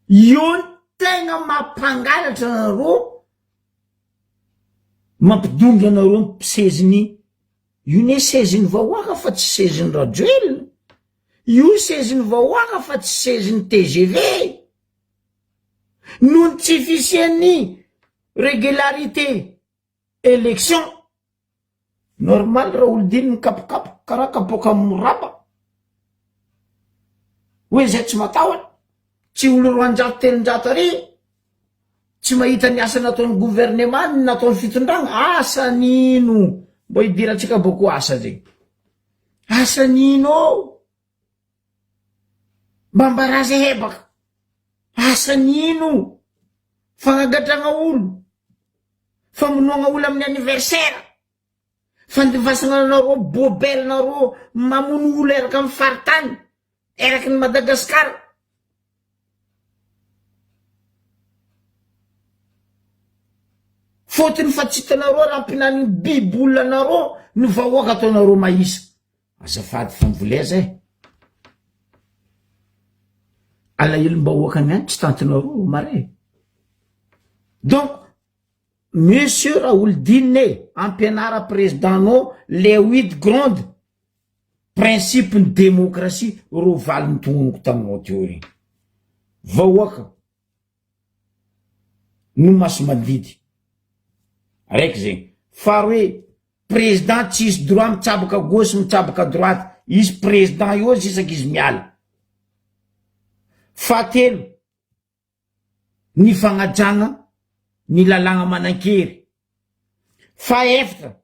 Io ny tegna mampangalatra anareo Mampidongy anareo ny seziny io ne seziny vahoaka fa tsy seziny Rajoelina, io seziny vahoaka fa tsy seziny tgv, noho ny tsy fisian'ny regularité élection, normal raha olodiny mikapokapoka karaha kapoaka moraba, hoe zay tsy matahotra, tsy olo 200 300 ary. Tsy mahita ny asa nataon'ny gouvernement ny nataon'ny fitondragna, asa nino? Mbô hidirantsika bôko asa zegny. Asa nino ô? Mba ambaraza hebaka. Asa nino? Fagnagadragna olo, famonoagna olo amin'ny anniversaire. Fandefasana anareo bobel nareo mamono olo eraka am faritany eraky ny Madagascar. Fotony fa tsy hitanareo raha ampinaniny biby olona anareo ny vahoaka ataonareo mahisa. Azafady fa mivoleza e. Alahelom-bahoaka ny any tsy tantinareo mare. Donc Monsieur Raholdina e, ampianara président nao le huit grande principe ny démocratie reo valiny tognoniko taminao teo regny. Vahoaka no maso mandidy. Araiky zegny. Faharoe, président tsisy droit mitsabaka gauche mitsabaka droite, izy président eo isaky izy miala. Fahatelo, ny fagnajagna ny lalàgna manan-kery. Fahefatra,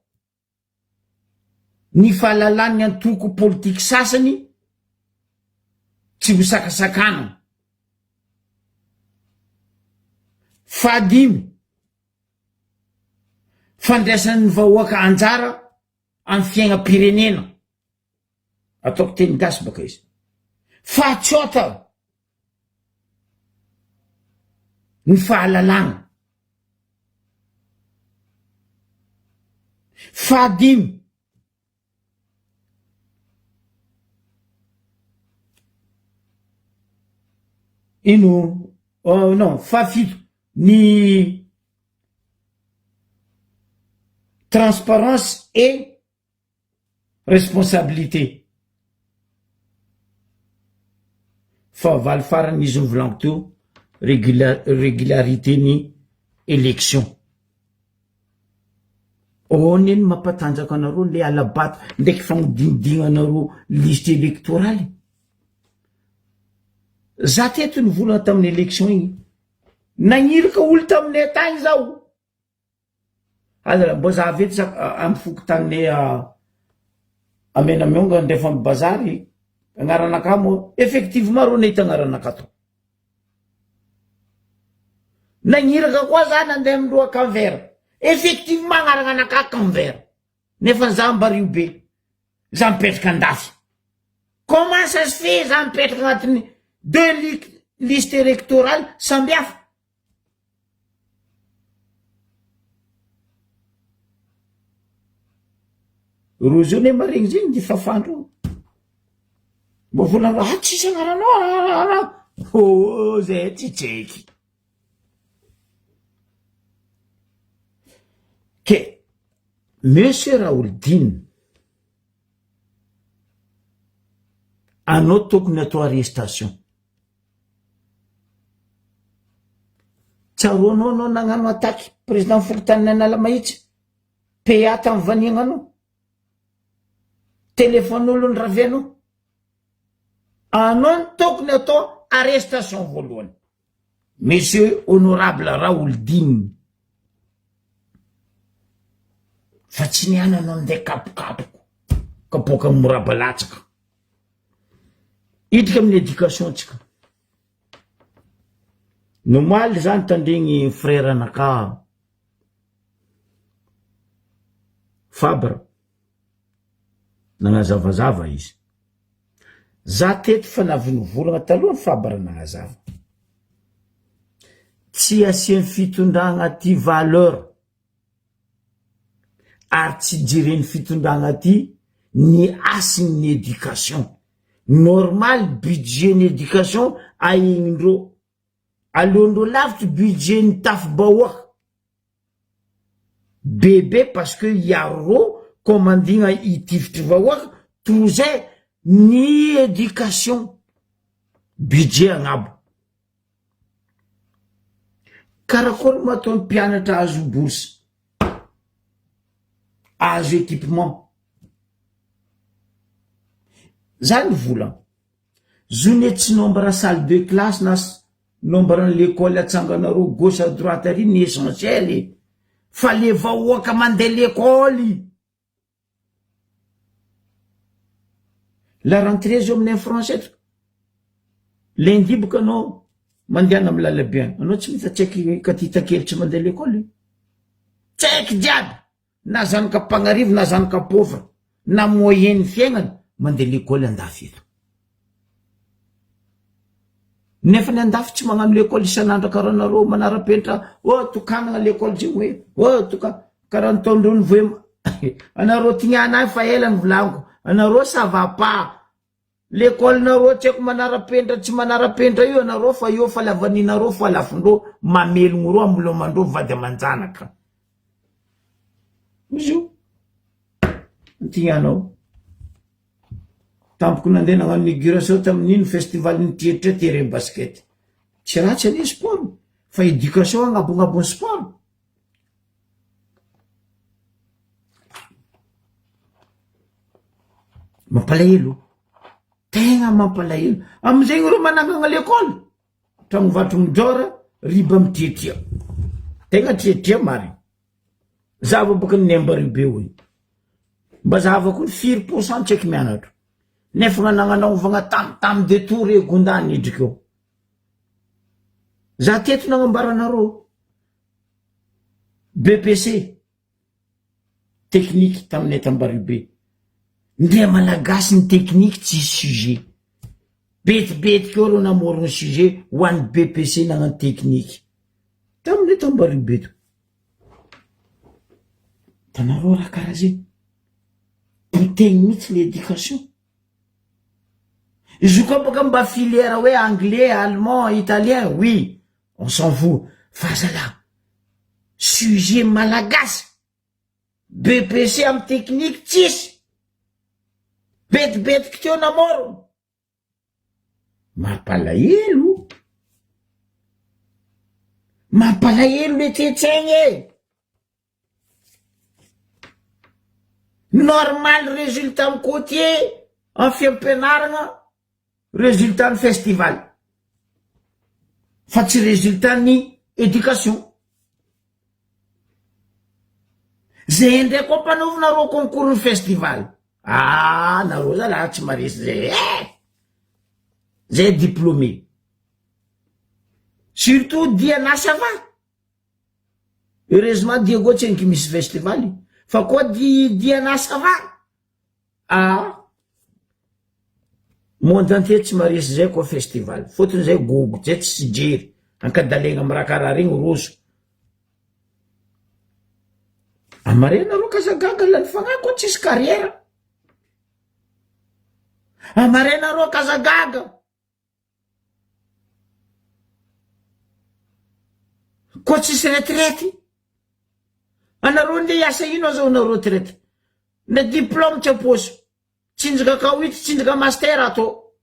ny fahalalan'ny antoko politiky sasany tsy ho sakasakanana. Fahadimy, fandraisan'ny vahoaka anjara amin'ny fiaignam-pirenena. Ataoko teny gasy baka izy. Fahatsiota. Ny fahalalagna. Fahadimy. Ino oh non fahafito ny transparence et responsabilité. Fahavalo farany izy novolaniko teo regula- regularité ny élection. Ao anie ny mampatanjaka anareo le hala-bato ndraiky fagnodinodinanareo liste électorale. Za teto nivolagna tamin'ny élection igny, nagniraka olo taminay tagny zaho. Aza mbô za avy eto za amy fokontaninay Amenamionga andrefa amy bazary agnaranakah moa effectivement reo nahita agnaranakah tao. Nagniraka koa za nandeha amindreo a Camp-Vert effectivement agnaranakah Camp-Vert nefa za Ambario be za mipetraka andafy comment ça se fait za mipetraka agnatin'ny deux liste électorale samby hafa. Rozy io ne maregny zegny de fafandreo. Mba volagna ah tsisy agnaranao ah, oh zay tsy tsaiky. Ke Monsieur Raholdina, anao tokony atao arrestation. Tsaroanao anao nagnano attaque président fokontany Analamahitsy, PA tamy vaniagna anao, téléphone olo niravianao, anao no tokony atao arrestation voalohany. Monsieur honorable Raholdina, fa tsy niany anao ndeha kapokapoko, kapoaka moraba latsaka. Hiditra amin'ny éducation tsika. Ny omaly zany tandregny frère anakahy Fabre nagnazavazava izy. Za teto fa navy nivolagna taloha ny Fabre nagnazava. Tsy asian'ny fitondragna ty valeur ary tsy jeren'ny fitondragna ty ny hasin'ny éducation. Normal budget ny éducation ahegnindreo, aleondreo lavitry budget ny tafi-bahoaka bebe parce que hiaro reo commandina hitifitry vahoaka toy zay ny éducation budget agnabo. Karakory moa atao ny mpianatra ahazo bourse, ahazo équipement? Zany vola. Zo ne tsy nombre salle de classe na nombre ny l'école atsanganareo gauche à droite ary ny essentiel e! Fa le vahoaka mandeha l'école. La rentrée zao aminay en France eto, lundi boka anao mandehana amy lalabe any, anao tsy mita tsaiky katita kely tsy mandeha l'école, tsaiky jiaby na zanaka mpagnarivo na zanaka pauvre na moyen ny fiaignana mandeha l'école andafy eto, nefa ny andafy tsy magnano l'école isan'andro karaha anareo manara-penitra oh tokanana l'école zegny hoe oh toka Karaha nataondreo ny voe anareo tignana ahy fa ela ny volagniko anareo ça va pas l'école nareo tsy haiko manarapenitra tsy manarapenitra io anareo fa eo fa lavaninareo fa lafondreo mamelogno reo amilomandreo vady amanjanaka izy io tignanao tampoko nandeha nagnano inauguration tamin'ino festival ny tietria terrain basket tsy ratsy anie sport fa éducation agnabonabony sport. Mampalahelo, tegna mampalahelo, amizegny reo manangana lekôly, tragno vato mijôra, riba mitriatria, tegna triatria marigny, za avy bôka niambaribe be hoy, mba zahavako ny firy pourcent tsy aiky mianatra, nefa nagnanaovagna tam tam de tour e gondany idriky eo, za teto nagnambara anareo. BEPC, technique taminay Tambariobe. Ndre malagasy ny technique tsisy sujet. Betibetiky eo reo namorogno sujet ho an'ny BEPC nagnano technique. le tambaribe to. Hitanareo raha karaha zegny, potehiny mihitsy le éducation. Izy io koa bôka mba filière hoe anglais, allemand, italien, oui, on s'en fout, fa zalahy sujet malagasy, BEPC amy technique tsisy, betibetiky teo namôrogno. Mampalahelo, mampalahelo le toe-tsaigny e! Normal résultat am côtier am fiampianaragna résultat ny festival fa tsy résultat ny éducation. Zay ndray koa ampanaovina reo concours ny festival. Ah nareo zalahy tsy maresy zay eh! Zay diplômé. Surtout Diana ça va. Heureusement Diego tsendriky misy festival fa koa di Diana ça va. Ah monde entier tsy maresy zay koa festival fotony zay gogo zay tsy jery ankadalegna am raha karaha regny roso. Amare nareo k'aza gaga lany fagnahy koa tsisy carrière. Amare nareo k'aza gaga. Koa tsisy retraite. Anareo ndeha hiasa ino azahoana retraite? Na diplôme tsy am-paosy. Tsinjaka K8, tsinjaka master atao.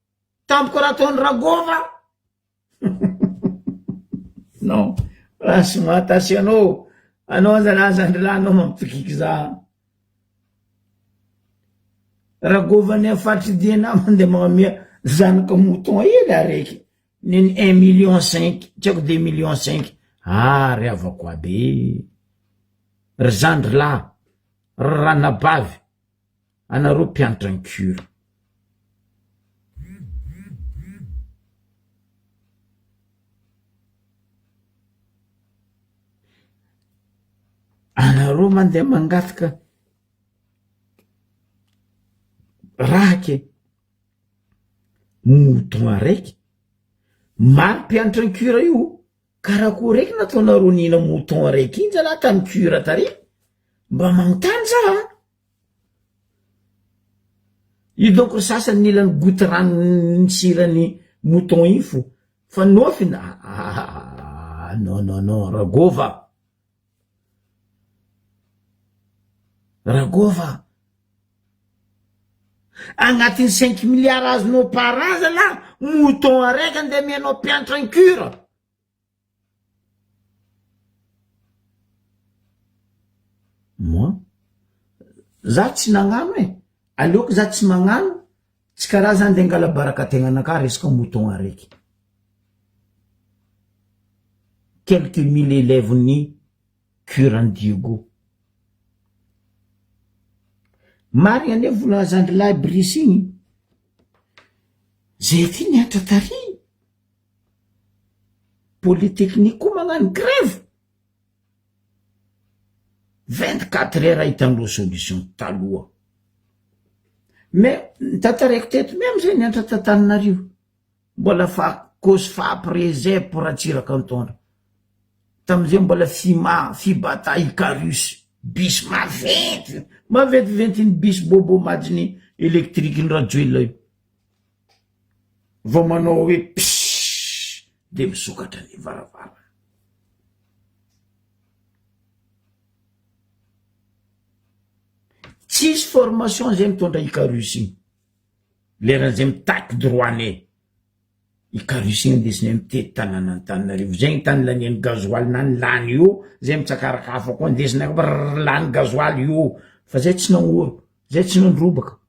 Tampoka raha ataon'i Ragôva. Non, franchement attention anao, anao zalahy zandry lahy anao mampitokiky za. Ragôva ny faritry Diana mandeha magnamia zanaka mouton hely araiky neny un million cinq tsy haiko deux millions cinq ah ry havako aby e, ry zandry lahy, ry ranabavy, anareo mpianatra ny cure. Anareo mandeha mangataka raha ke mouton araiky, maro mpianatra ny cure io, karakory eky nataonareo nihina mouton araiky iny zalahy tany cure tary? Mba magnontany za a! Io donc ry sasany nila ny goty rano ny siran'ny mouton iny fo fa nofiny ah non non non ragôva ragôva agnatin'ny cinq milliards azonao par an zalah mouton araiky andeha amianao mpianatra ny cure. Moi, za tsy nagnano e, aleoko za tsy magnano tsy karaha za nde angala baraka tegnanakahy resaka mouton araiky. Quelques mille élèves ny cure any Diego. Marigna anie vola zandrilahy Brice igny, zay aty nianatra tary. Polytechnique koa magnano grève? 24 heures ahitandreo solution taloha. Mais notantaraiko teto meme zay nianatra t'Antananarivo, mbola fa cosfap, resep, Ratsiraka nitondra, tamizay mbola fima, fibata, icarus, bus maventy, maventiventy iny bus bobo majiny electrique ny Rajoelina io. Vao manao hoe pssss de misokatra ny varavarana. Tsisy formation zay mitondra Icarus iny. Leran'izay mitaky droit-nay. Icarus iny andesinay mitety tanàn'Antananarivo. Zay ny tany lanian'ny gasoil na ny lany io, zay mitsakaraka hafa koa andesinay brrr lany gasoil io. Fa zay tsy nagnoro, zay tsy nandrobaka.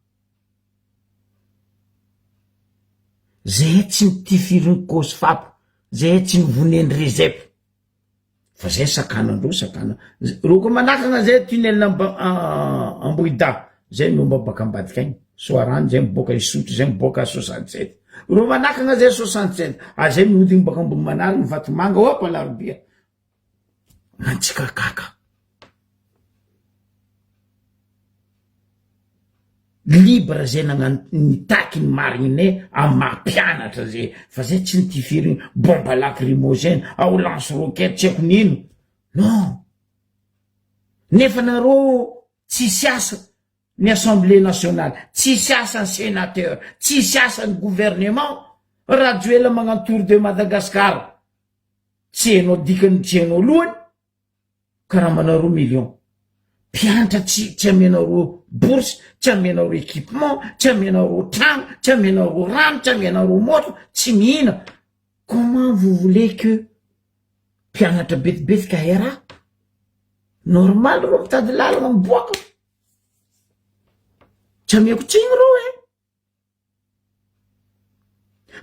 Zahay tsy nitifirin'ny Cosfap, zahay tsy nivonen'ny Rezep, fa zay sakanandreo sakana, reo koa manakana zay tunnel Ambohidahy, zay miomba baka ambadika agny, Soarano zay miboaka Isotry zay miboaka 67, reo manakana zay 67, ary zay mihodigny baka Ambonimanarina Vatomanga hop Alarobia, Antsikakaka. Libre zay nagnano nitaky ny marigny amy maha mpianatra zay fa zay tsy nitifirigny bombe lacrymogène ao lance roquette tsy haiko nino. Non! Nefa nareo tsisy asa ny assemblée nationale, tsisy asa ny sénateur, tsisy asa ny gouvernement, Rajoelina magnano tour de Madagascar, tsy hainao dikany tsy hainao lohany, karamanareo million, mpianatra tsy tsy amenareo bourse, tsy amenareo équipement, tsy amenareo trano, tsy amenareo rano, tsy amenareo moto, tsy mihina, comment vous voulez que mpianatra betibetiky ahay raha? Normal reo mitady lalana miboaka, tsy ameko tsiny reo e.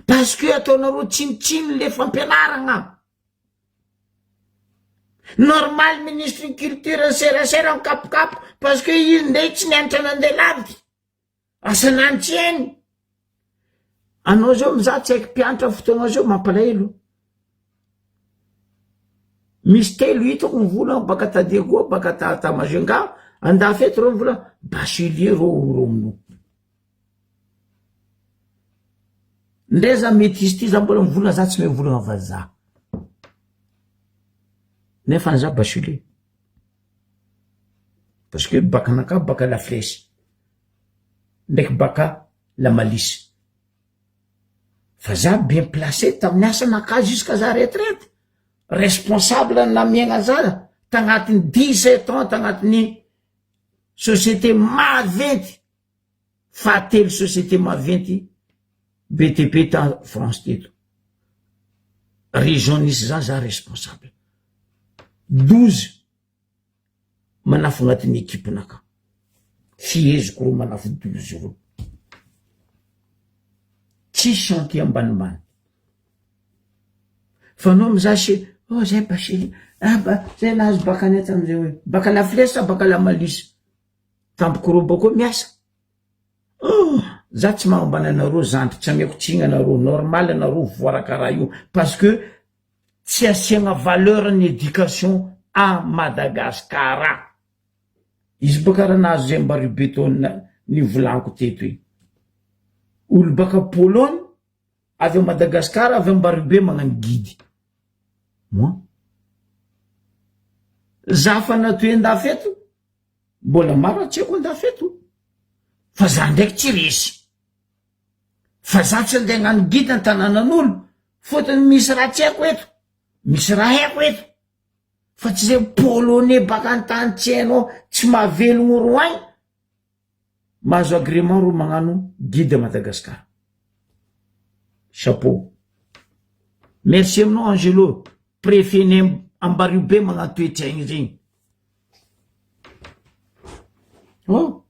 Parce que ataonareo tsinotsino le fampianaragna. Normal ministre ny culture ny serasera mikapokapoka parce que izy ndray tsy nianatra nandeha lavitra. Asanany tsy hainy. Anao zao mizaha tsy haiko mpianatra fotoagna zao mampalahelo. Misy telo hitako mivola baka ta Diego baka ta ta Majunga andafy eto reo mivola bachelier reo ro aminao. Ndre za metisy ty za mbola mivolagna za tsy mahay mivolagna vazaha. Nefa za bachelier. Parce que bac anakahy bac la flèche. Ndraiky bac la malice. Fa za bien placé tamin'ny asanakahy jusqu'à za retraite. Responsable namiagna za tagnatin'ny 17 ans tagnatin'ny société maventy. Fahatelo société maventy BTP ta France teto. Région nisy za za responsable. 12 manafo agnatin'ny équipe naka. Fiheziko ro manafo 12 ro. Tsisy chantier ambanimbany. Fa anao mizaha se oh zay bachelier ah ba zay nahazo bac anay tamizay hoe bac la flèche sa bac la malice. Tampoko roba koa miasa. Oh! Za tsy magnambany anareo zandry, tsy ameko tsigny anareo, normal anareo voara karaha io parce que tsy asiagna valeur ny éducation à Madagascar. Izy baka raha nahazo zay mba Rubeton nivolaniko teto igny. Olo baka Pologne avy à Madagascar avy Ambaribe magnano guide. Moi? Za fa natoy andafy eto. Mbola maro raha tsy haiko andafy eto fa za ndraiky tsy resy fa za tsy andeha hagnano guide an-tanànan'olo fôtony misy raha tsy haiko eto, misy raha haiko eto fa tsy zay polonais baka an-tany tsy hainao tsy mahavelogno ro agny mahazo agrément ro magnano guide à Madagascar. Chapeau. Merci aminao Angelo, préfet ny Ambariobe magnano toe-tsaigny zegny. Oh.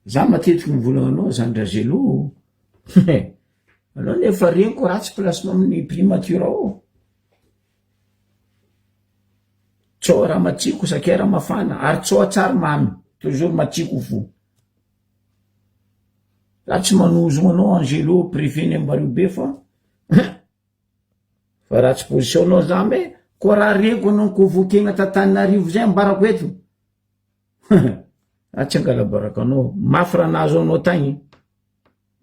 Za matetiky mivolagna anao zany Razelo anao nefa reniko ratsy placement amin'ny primature ao. Tsao raha matsiko sakay raha mafana ary tsao tsary mamy toujours matsiko fo. Za tsy manozogno anao Angelo préfet ny Ambariobe fa fa ratsy position anao za me koa raha reko anao ni-convoquer-na t'Antananarivo zay ambarako eto za tsy angala-baraka anao mafy raha nahazo anao tagny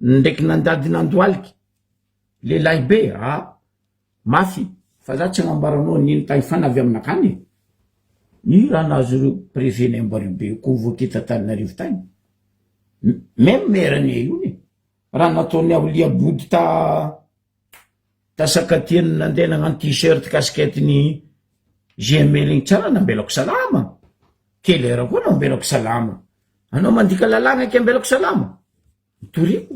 ndraiky nandady nandoaliky lehilahy be ah Mafy fa za tsy agnambaranao nino tahifana avy aminakany e! Io raha nahazo ireo préfet ny Ambaribe convoqué t'Antananarivo tagny même maire ny io e! Raha nataony Aolia Body ta ta Sakatia nandeha nagnano t-shirt casquette ny GML igny tsara nambelako salama, Keller koa nambelako salama, anao mandika lalàgna ke ambelako salama? Nitoriako.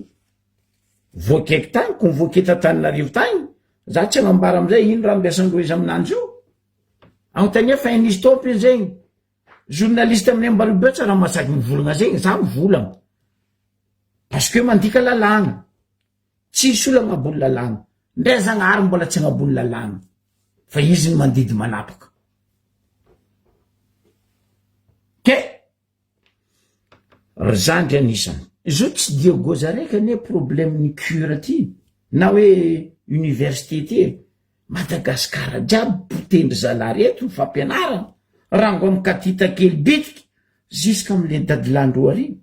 Voakaiky tany, convoqué t'Antananarivo tany, za tsy agnambara amizay ino raha ambiasandreo izy aminanjy io. Agnontania fa hain'izy tompony zegny. Journaliste amin'ny Ambaribe tsy raha mahasaky mivolagna zegny, za mivolagna. Parce que mandika lalàgna. Tsisy olo agnabony lalàgna. Ndre Zagnahary mbola tsy agnabony lalàgna. Fa izy no mandidy manapaka. Ke Ry zandry anisany. Zo tsy Diego zaraiky anie problème ny cure ty na hoe université ty e! Madagascar jiaby potendry zalahy reto ny fampianarana, rango am katita kely bitiky jusqu'à amle dadilandro ary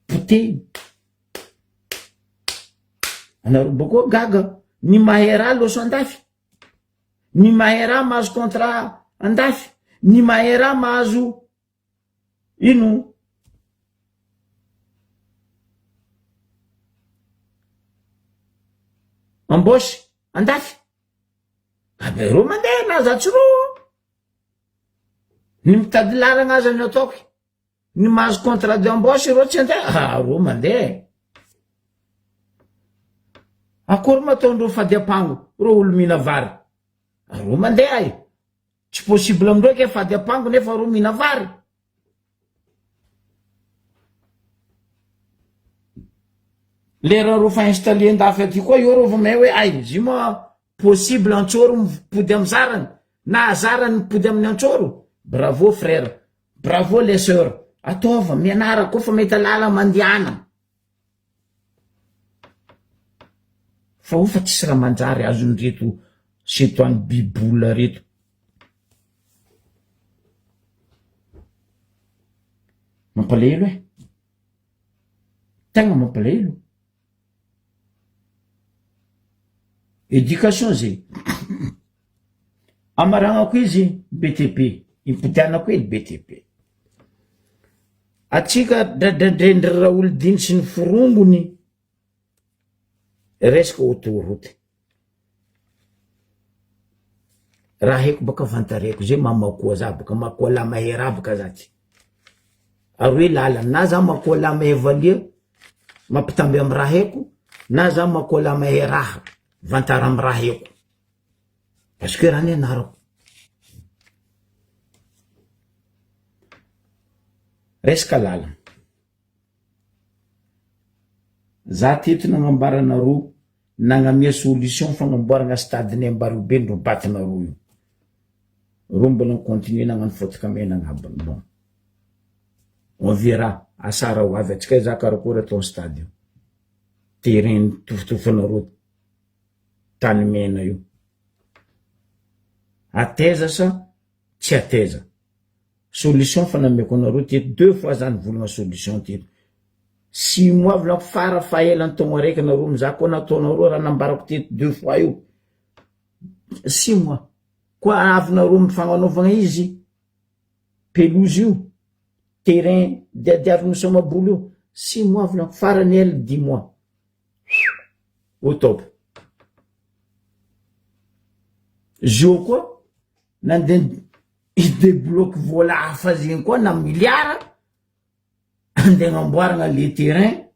potehiny. Anareo bokoa gaga, ny Mahera loso andafy, ny Mahera mahazo contrat andafy, ny Mahera mahazo ino embauche andafy. Aby reo mandeha na za tsy ro. Ny mitady lalagna aza ny ataoko. Ny mahazo contrat d'embauche ireo tsy andeha, ah reo mandeha e. Akory ma ataondreo fady ampango, reo olo mihina vary. Reo mandeha e. Tsy possible amindreo ke fady ampango nefa reo mihina vary. Lera reo fa installer andafy aty koa eo reo vao mahay hoe ay izy io moa possible antsôro mipody amy zarany na azarany mipody amin'ny antsôro. Bravo frère. Bravo les soeurs, ataova, mianara koa fa mahita lala mandiana. Fa ofa tsisy raha manjary azon'ireto setoany bibola reto. Mampalahelo e. Tegna mampalahelo. Éducation zay. Amaragnako izy BTP, impodianako hely BTP. Atsika dradradraindry Raholidiny sy ny forongony resaka autoroute. Raha haiko baka fantareko zay mamakoa za baka makoa lamahera baka za ty. Ary hoe lalana na za makoa lamahe valia mampitamby amy raha haiko na za makoa lamahe raha vantara amy raha haiko. Parce que raha nianarako. Resaka lalana. Za teto nagnambara anareo nagnamia solution fagnamboaragna stade ny Ambariobe ndro batinareo io. Reo mbola ni continuer nagnano fotaka mena agnabony bon. On verra asara ho avy atsika za karakory atao stade io. Terrain tofotofonareo tany mena io. Ateza sa tsy ateza? Solution fa nameko anareo teto deux fois za nivolagna solution teto. Six mois volako fara fahelany taogno araiky nareo mizaha koa nataonareo raha nambarako teto deux fois io. Six mois. Koa avinareo mifagnanaovagna izy pelouse io terrain diadiaviny misomaboly io six mois volako farany ela dix mois. Au top. Zio koa nandeha hi-debloque vola hafa zegny koa na milliard andeha agnamboaragna le terrain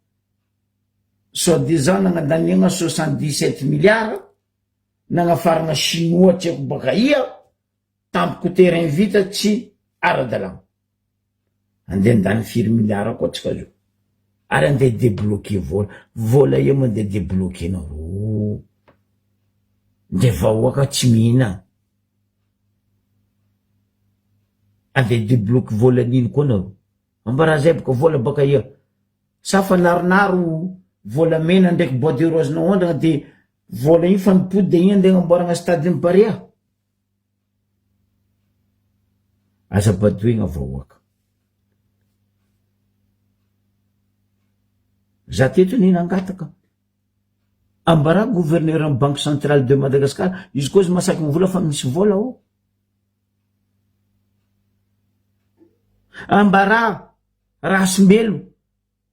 soit disant nagnandaniagna 77 milliards nagnafaragna chinois tsy haiko baka ia tampoko terrain vita tsy ara-dalàgna. Andeha handany firy milliards koa tsika zao ary andeha debloquer vola, vola io mandeha debloquer-nareo de vahoaka tsy mihina. Andeha debloque vola nino koa nareo? Ambara zay boka vola baka ia? Sa fa naronaro volamena ndraiky bois de rose naondragna de vola io fa nipody de igny andeha agnamboaragna stade ny Barea? Aza badoegna vahoaka. Za teto anie nangataka. Ambarà gouverneur ny banque centrale de Madagascar, izy koa izy masaky mivola fa misy vola ao. Ambarà Rasombelo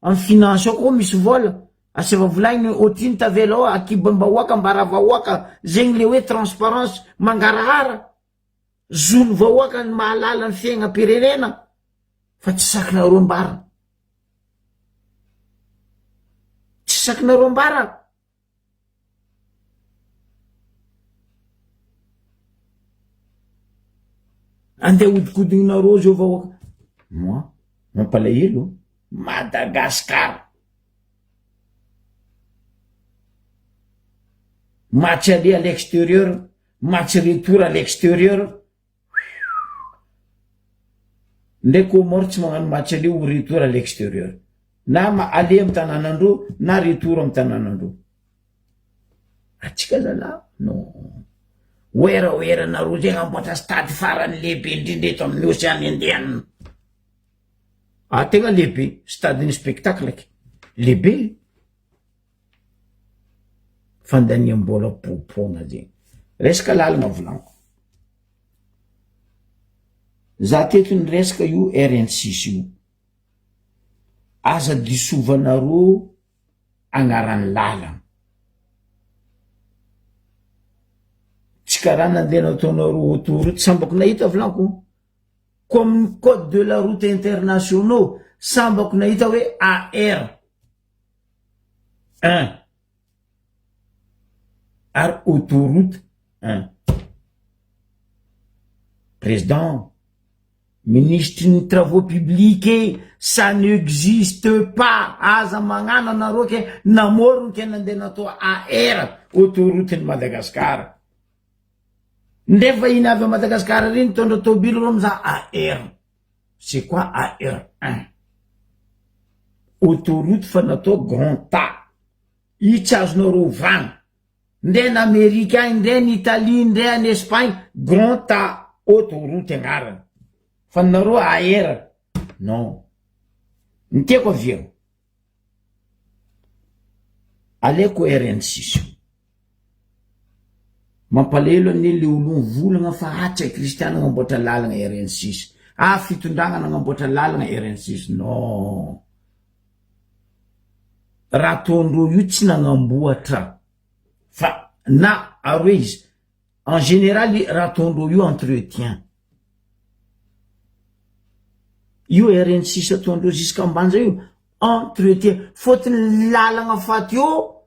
am finance ao koa misy vola, asaiva volagniny hoe otrino tavela ao akibam-bahoaka ambara vahoaka, zegny le hoe transparence mangarahara, zon'ny vahoaka ny mahalala ny fiaignam-pirenena fa tsy sakinareo ambara. Tsy sakinareo ambara. Andeha hodikodinareo zao vahoaka. Moi, mampalahelo. Madagascar. Match aller à l'extérieur, match retour à l'extérieur. Ndray Comores tsy magnano match aller ou retour à l'extérieur. Na ma aller amy tanànandreo na retour amy tanànandreo. Atsika zalahy non. Oeraoeranareo zay agnamboatra stade farany lehibe indrindra eto amin'ny Ocean Indian. Ah tegna lehibe, stade ny spectacle ke. Lehibe. Fandaniam-bola popoana zegny. Resaka lalagna volaniko. Za teto niresaka io RN6 io. Aza disovanareo agnaran'ny lalana. Tsy karaha nandeha nataonareo autoroute, sambako nahita volaniko. Ko amin'ny code de la route internationaux, sambako nahita hoe AR un ary autoroute un. Président, minisitry ny travaux publics e, ça n'existe pas, aza magnano anareo ke namorony ke nandeha natao AR autoroute ny Madagascar. Ndre vahiny avy a Madagascar reny nitondra tôbily reo mizaha AR. C'est quoi AR un? Autoroute fa natao grand A. Io tsy azonareo ovana. Ndre any Amerika agny, ndre any Italie, ndre any Espagne, grand A autoroute agnarany. Fa nareo AR non. Ny tiako avy eo. Aleoko RN6 io. Mampalahelo anie le olon volagna fa ah tsy hay kristiana agnamboatra lalagna RN6. Ah fitondragna nagnamboatra lalagna RN6. Non. Raha ataondreo io tsy nagnamboatra fa na aroe izy en général raha ataondreo io entretien. Io RN6 ataondreo jusqu'Ambanja io entretien fôtony lalagna faty eo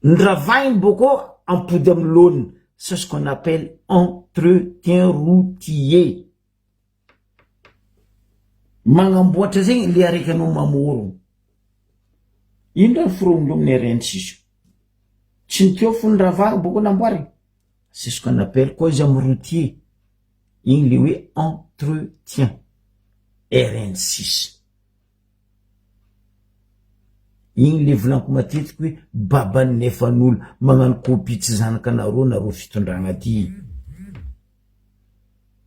ny ravahiny bôkô ampody amy laoniny c'est ce qu'on appelle entretien routier. Magnamboatra zegny le araiky anao mamorogno. Ino raha forognindreo amin'ny RN6 io? Tsy ny teo fony ravahiny bôkô namboariny? C'est ce qu'on appelle koa izy amy routier. Igny le hoe entretien. RN6. Igny le volaniko matetiky hoe baban'ny nefan'olo magnano copie tsy zanakanareo nareo fitondragna ty.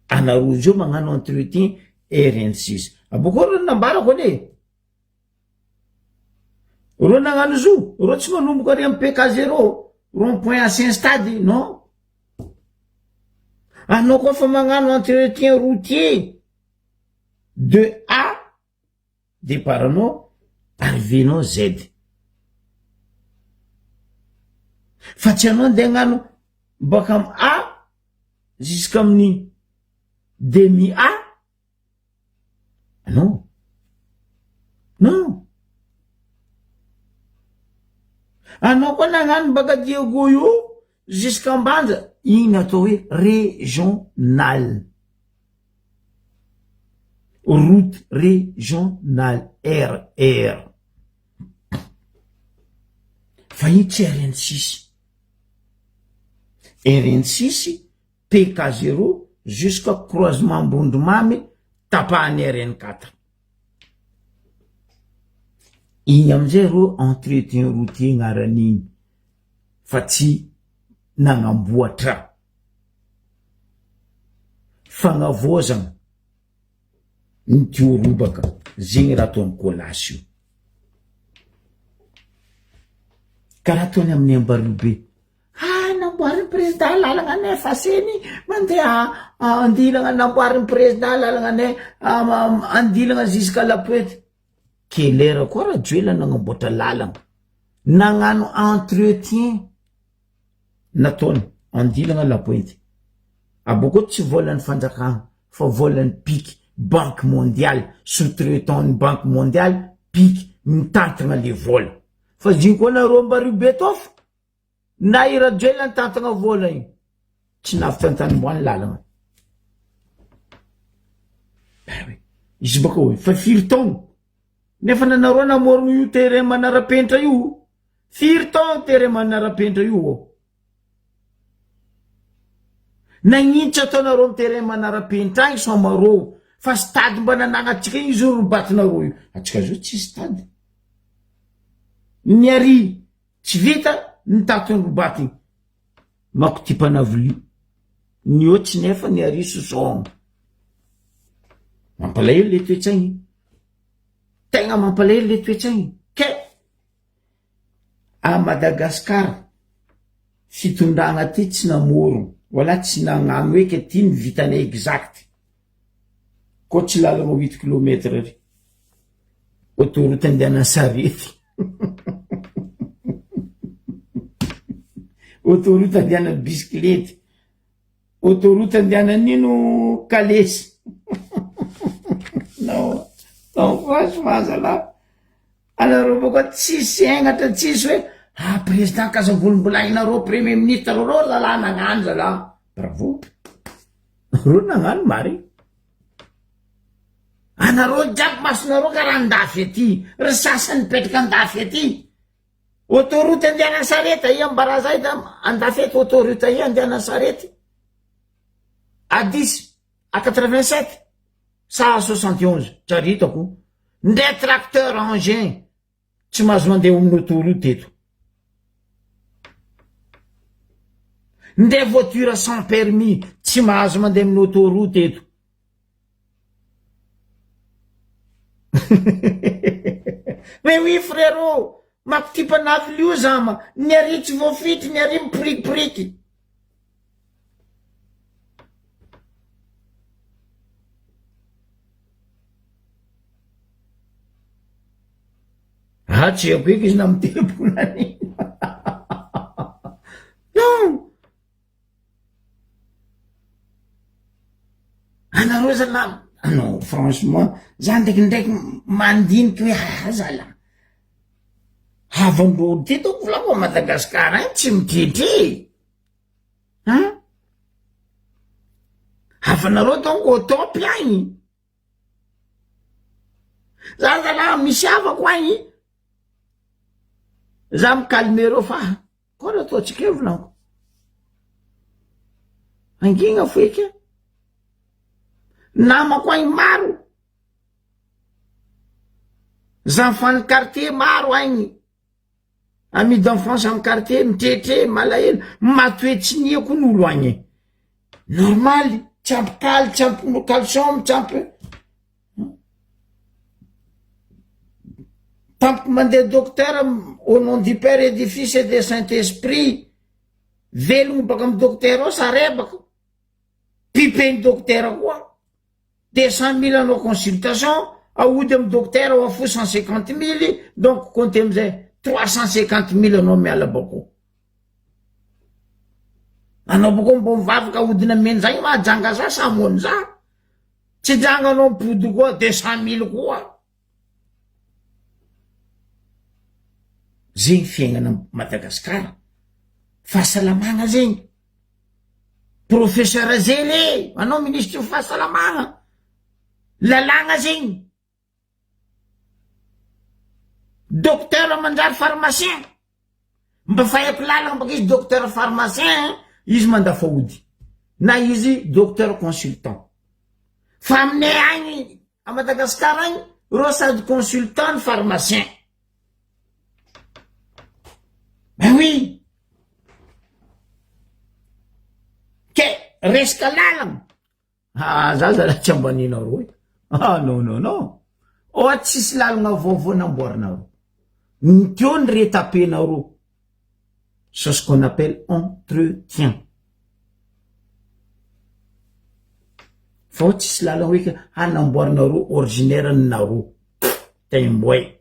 Anareo zao magnano entretien RN6. Abôkô reo nambarako anie. Reo nagnano zo, reo tsy manomboka ary amy PK zéro, rond point ancien stade, non. Anao koa fa magnano entretien routier de A départ anao arrivée nao Z. Fa tsy anao andeha hagnano baka amy A jusqu'amin'ny demi A. Non. Non. Anao koa nagnano baka Diego io jusqu'Ambanja, igny atao hoe régional. Route régionale RR. Fa io tsy RN6. RN6 PK zéro jusqu'à croisement Ambondromamy tapahan'ny RN 4. Igny amizay reo entretien routier agnaran'igny fa tsy nagnamboatra. Fagnavaozagna ny tuyau robaka zegny raha ataon'i Colas io. Karaha ataony amin'ny Ambariobe. Ah namboarin'ny président lalagna anay faseny mandeha andilagna namboarin'ny président lalagna anay andilagna jusqu'à la pointe. Quelle heure koa Rajoelina nagnamboatra lalagna, nagnano entretien nataony andilagna la pointe. Abôkeo tsy vôlan'ny fanjakana fa vôlan'ny piky banque mondiale sous traitant ny banque mondiale piky mitantagna le vôla. Fa zio koa nareo Ambaribe tô fa na i Rajoelina nitantagna vola io tsy navitra an-tanimboany lalagna. Ben oui. Izy baka hoe fa firy taogno nefa nanareo namorogno io terrain manara-penitra io. Firy taogno terrain manara-penitra io ô? Nagnino tsy ataonareo am terrain manara-penitra agny soamarô fa stade mba nanagnantsika igny zao robatinareo io. Atsika zao tsisy stade. Ny ary tsy vita ny tatony robaty igny. Makotipanavily. Ny eo tsy nefa ny ary sosôgna. Mampalahelo le toe-tsaigny. Tegna mampalahelo le toe-tsaigny. Ke. A Madagascar fitondragna ty tsy namorogno wala tsy nagnano eky aty ny vitanay exact koa tsy lalagna huit kilomètre ry autoroute andehanan'ny sarety autoroute andehanan'ny bisikilety Autoroute andehanan'ino kalesy non non franchement zalahy anareo boka tsisy hegnatra tsisy hoe ah président k'aza volombolanginareo premier ministre reo zalahy nagnano zalahy bravo reo nagnano marigny anareo jiaby masonareo karaha andafy aty ry sasany mipetraka andafy aty Autoroute andehanan'ny sarety aia Ambaraza aiza andafy eto autoroute aia andehanan'ny sarety à dix à 87 sa à 71 tsary hitako ndray tracteur engin tsy mahazo mandeha amin'ny autoroute eto ndray voiture sans permis tsy mahazo mandeha amin'ny autoroute eto Mais oui frérot, mampitipa navy lio zama, ny ary tsy voafitry, ny ary mipirikipiriky. Ah tsy haiko eky izy na mitebona an'iny. Non! Anareo zalahy, non franchement za ndraikindraiky mandiniky hoe ah zalahy, havan-drô ty dônko volako à Madagascar any tsy mitretre e, hein, havanareo dônko au top agny, za zalahy misy havako agny, za mi-calmer reo fa. Kôra ataontsika eo volaniko. Angina fo eky e. Namako agny maro. Zanfan'ny quartier maro agny. Amis d'enfance amy quartier mitretre, malahelo, matoe tsy nia koa ny olo agny e. Normaly, tsy ampy kaly, tsy ampy calcium, tsy ampy. Tampoky mandeha docteur au nom du père et du fils et de saint esprit velogno baka amy docteur ao sarebaka pipeny docteur koa 200 mille anao consultation aody amy docteur ao afo 150 mille donc compte amizay 350 mille anao miala bako anao bako mbo mivavaka aodina menjagny mahajanga za samony za tsy janga anao mipody koa 200 mille koa. Zegny fiaignana Madagasikara, fahasalamagna zegny, professeur zely e, anao ministry ny fahasalamagna, lalàgna zegny, docteur manjary pharmacien, mba fahaiko lalagna baka izy docteur pharmacien izy mandafa ody na izy docteur consultant, fa aminay agny A Madagascar agny reo sady consultant no pharmacien. Ben oui! Ke resaka lalagna, ah za zalahy tsy ambaninareo e, ah non non non, oa tsisy lalagna vaovao namboarinareo, ny teo ny retapenareo, c'est ce qu'on appelle entretien. Fa ao tsisy lalana hoe hanamboarinareo originaire ny nareo temboay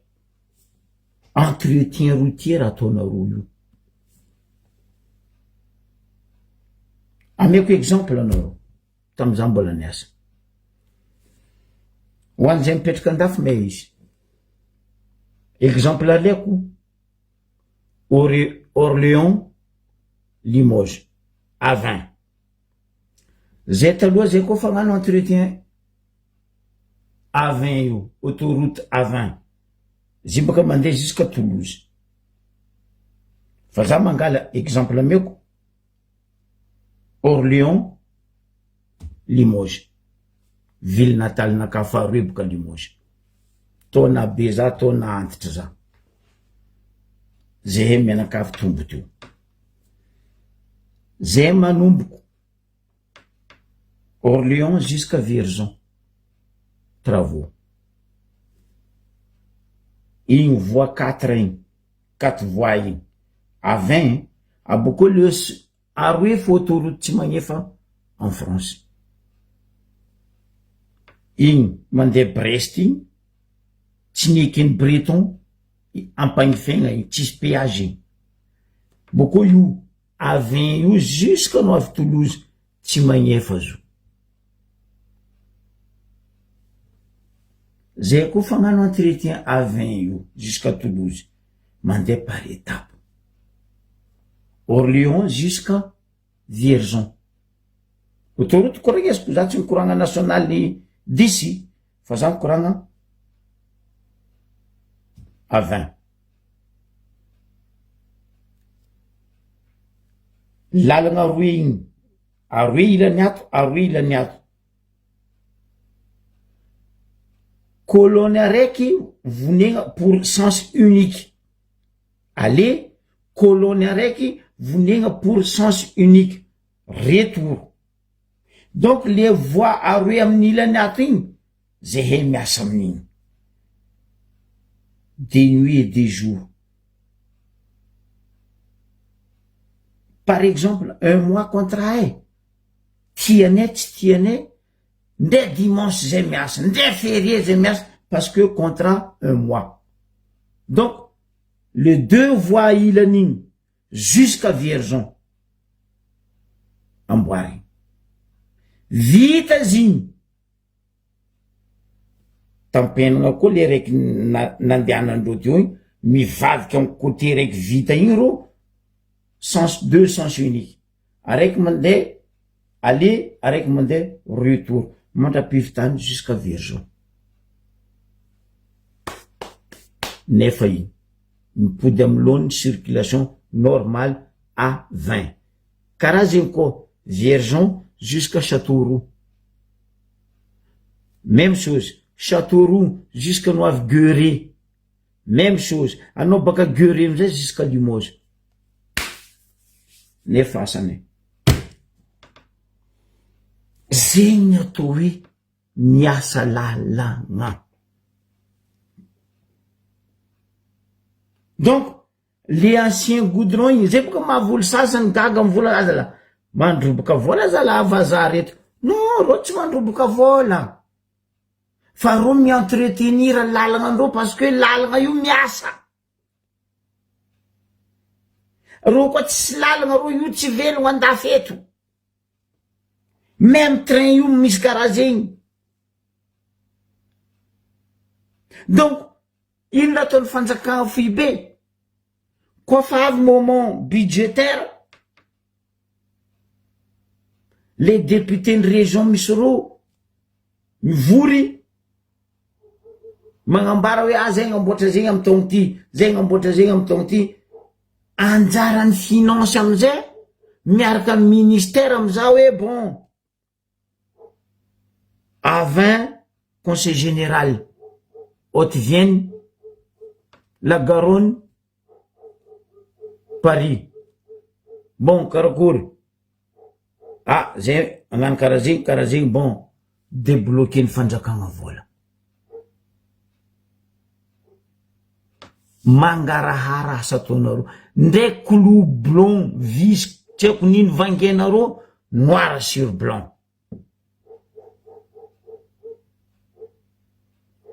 entretien routier raha ataonareo io. Ameko exemple anareo tamin'izaho mbola niasa. Ho an'izay mipetraka andafy may izy. Exemple aleako Orléans Limoges A 20. Zay taloha zay koa fagnano entretien A 20 io, autoroute A 20. Zay baka mandeha jusqu'à Toulouse. Fa za mangala exemple ameko Orléans Limoges. Ville natale nakahy faharoe boka Limoges. Taona be za, taona antitra za. Zehe mianakavy tombo teo. Zay manomboko Orléans jusqu'à Vierzon travaux. Igny voie quatre igny, quatre voies igny. A 20 abokeo le aroe fo autoroute tsy magnefa en France. Igny mandeha Brest igny tsy neken'ny breton ampagnifegna igny tsisy péage igny. Bokeo io A 20 io jusque anao avy Toulouse tsy magnefa zo. Zay koa fagnano entretien A 20 io jusqu'à Toulouse mandeha par étape. Orléans jusqu'à Vierzon. Autoroute koragneziko za tsy mikoragna national dix fa za mikoragna A 20. Lalagna aroe igny, aroe ilany ato, aroe ilany ato. Colonne araiky vonegna pour sens unique aller, colonne araiky vonegna pour sens unique retour. Donc le voie aroe amin'ny ilany ato igny, zahay miasa amin'igny de nuit et de jour. Par exemple un mois contrat e, tianay tsy tianay nde dimanche zay miasa, nde ferié zay miasa parce que contrat un mois. Donc le deux voies ilany igny jusqu'à Vierzon amboarigny. Vita izy igny, tampenagna koa le raiky nandehanandreo teo igny, mivadika amy côté raiky vita igny reo, sens deux sens unique, araiky mandeha aller, araiky mandeha retour, mandra-pivitany jusqu'à Vierzon. Nefa igny mipody amy laoniny circulation normale A 20. Karaha zegny koa Vierzon jusqu'à Châteauroux. Même chose, Châteauroux jusqu'à no avy Guéret. Même chose, anao baka Guéret amizay jusqu'à Limoges. Nefa asany. Zegny ny atao hoe miasa lalagna. Donc le ancien goudron igny, zay boka mahavoly sasany gaga mivolagna aza la mandroboka vola zala vazaha reto. Non, reo tsy mandroboka vola. Fa reo mi-entretenir lalagna andreo parce que lalagna io miasa. Reo koa tsisy lalagna reo io tsy velogno andafy eto. Même train io misy karaha zegny. Donc ino raha ataon'ny fanjakana foibe? Koa fa avy moment budgétaire, le député ny région misy reo mivory magnambara hoe ah zay agnamboatra zegny amy taogno ty, zay agnamboatra zegny amy taogno ty. Anjaran'ny finance amizay miaraka amy ministère amizao hoe bon avant conseil général Haute-Vienne, la Garonne, Paris. Bon karakory ah zay agnano karaha zegny karaha zegny bon débloquer ny fanjakana vola. Mangarahara asa ataonareo ndray clou blond visy tsy haiko nino vangainareo noir sur blanc.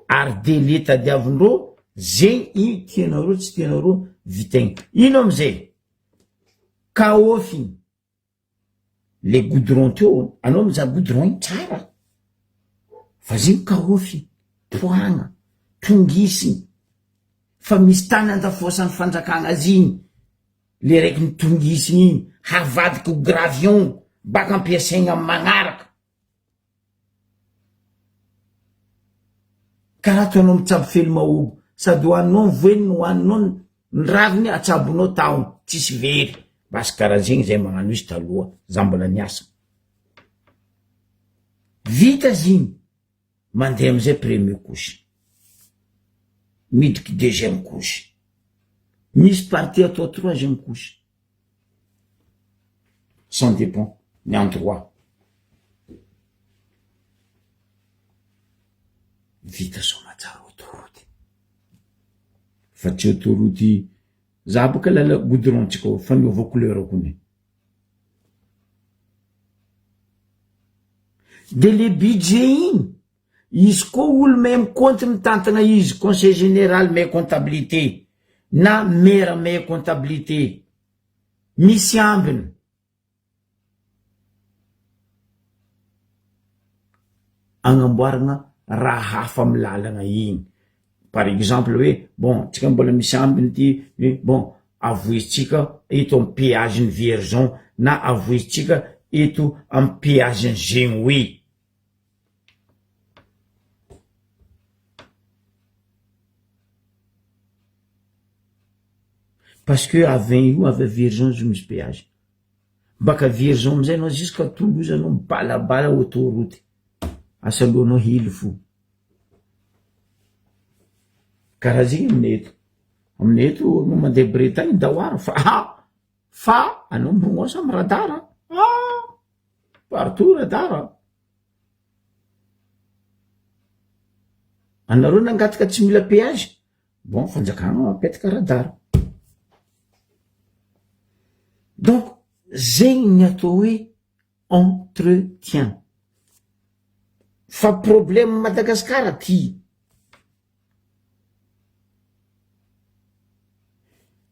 Ary délai tadiavindreo zegny io tianareo tsy tianareo vitaigny. Ino amizay? Kaofy le goudron teo anao mizaha goudron iny tsara fa zegny kaofy poagna tongisiny fa misy tany andafoasan'ny fanjakana azy igny le raiky nitongisiny igny havadiky ho gravion baka ampiasaigna amy magnaraka. Karaha ataonao mitsabo fely mahogo sady hoaninao ny voeniny hoaninao ny raviny atsabonao tahony tsisy very basy karaha zegny zay magnano izy taloha za mbola niasa vita zigny mandeha amizay premier couche midriky deuxième couche misy partie atao troisième couche Sans dépend ny endroit. Vita soamatsara autoroute. Fa tsy autoroute. Za boka lala goudron tsika ao fa niova couleur kony. De le budget igny izy koa olo mahay mikaonty mitantana izy conseil général mahay comptabilité na maire mahay comptabilité misy ambiny. Agnamboaragna raha hafa amy lalagna igny, par exemple hoe bon tsika mbola misy ambiny ty bon avoizintsika eto amy péage ny vierzon na avoizintsika eto amy péage ny Genoué. Parce que avy io avy vierzon izy misy péage. Baka vierge amizay anao jusqu'à Toulouse anao mibalabala autoroute asa aloha anao hely fo. Karaha zegny aminay eto, aminay eto anao mandeha Bretagne dahoara fa ah fa anao miromosa amy radar ah partout radar. Anareo nangataka tsy mila péage Bon fanjakana mapetaka radar. Donc zegny ny atao hoe entretien. Fa problème Madagascar ty.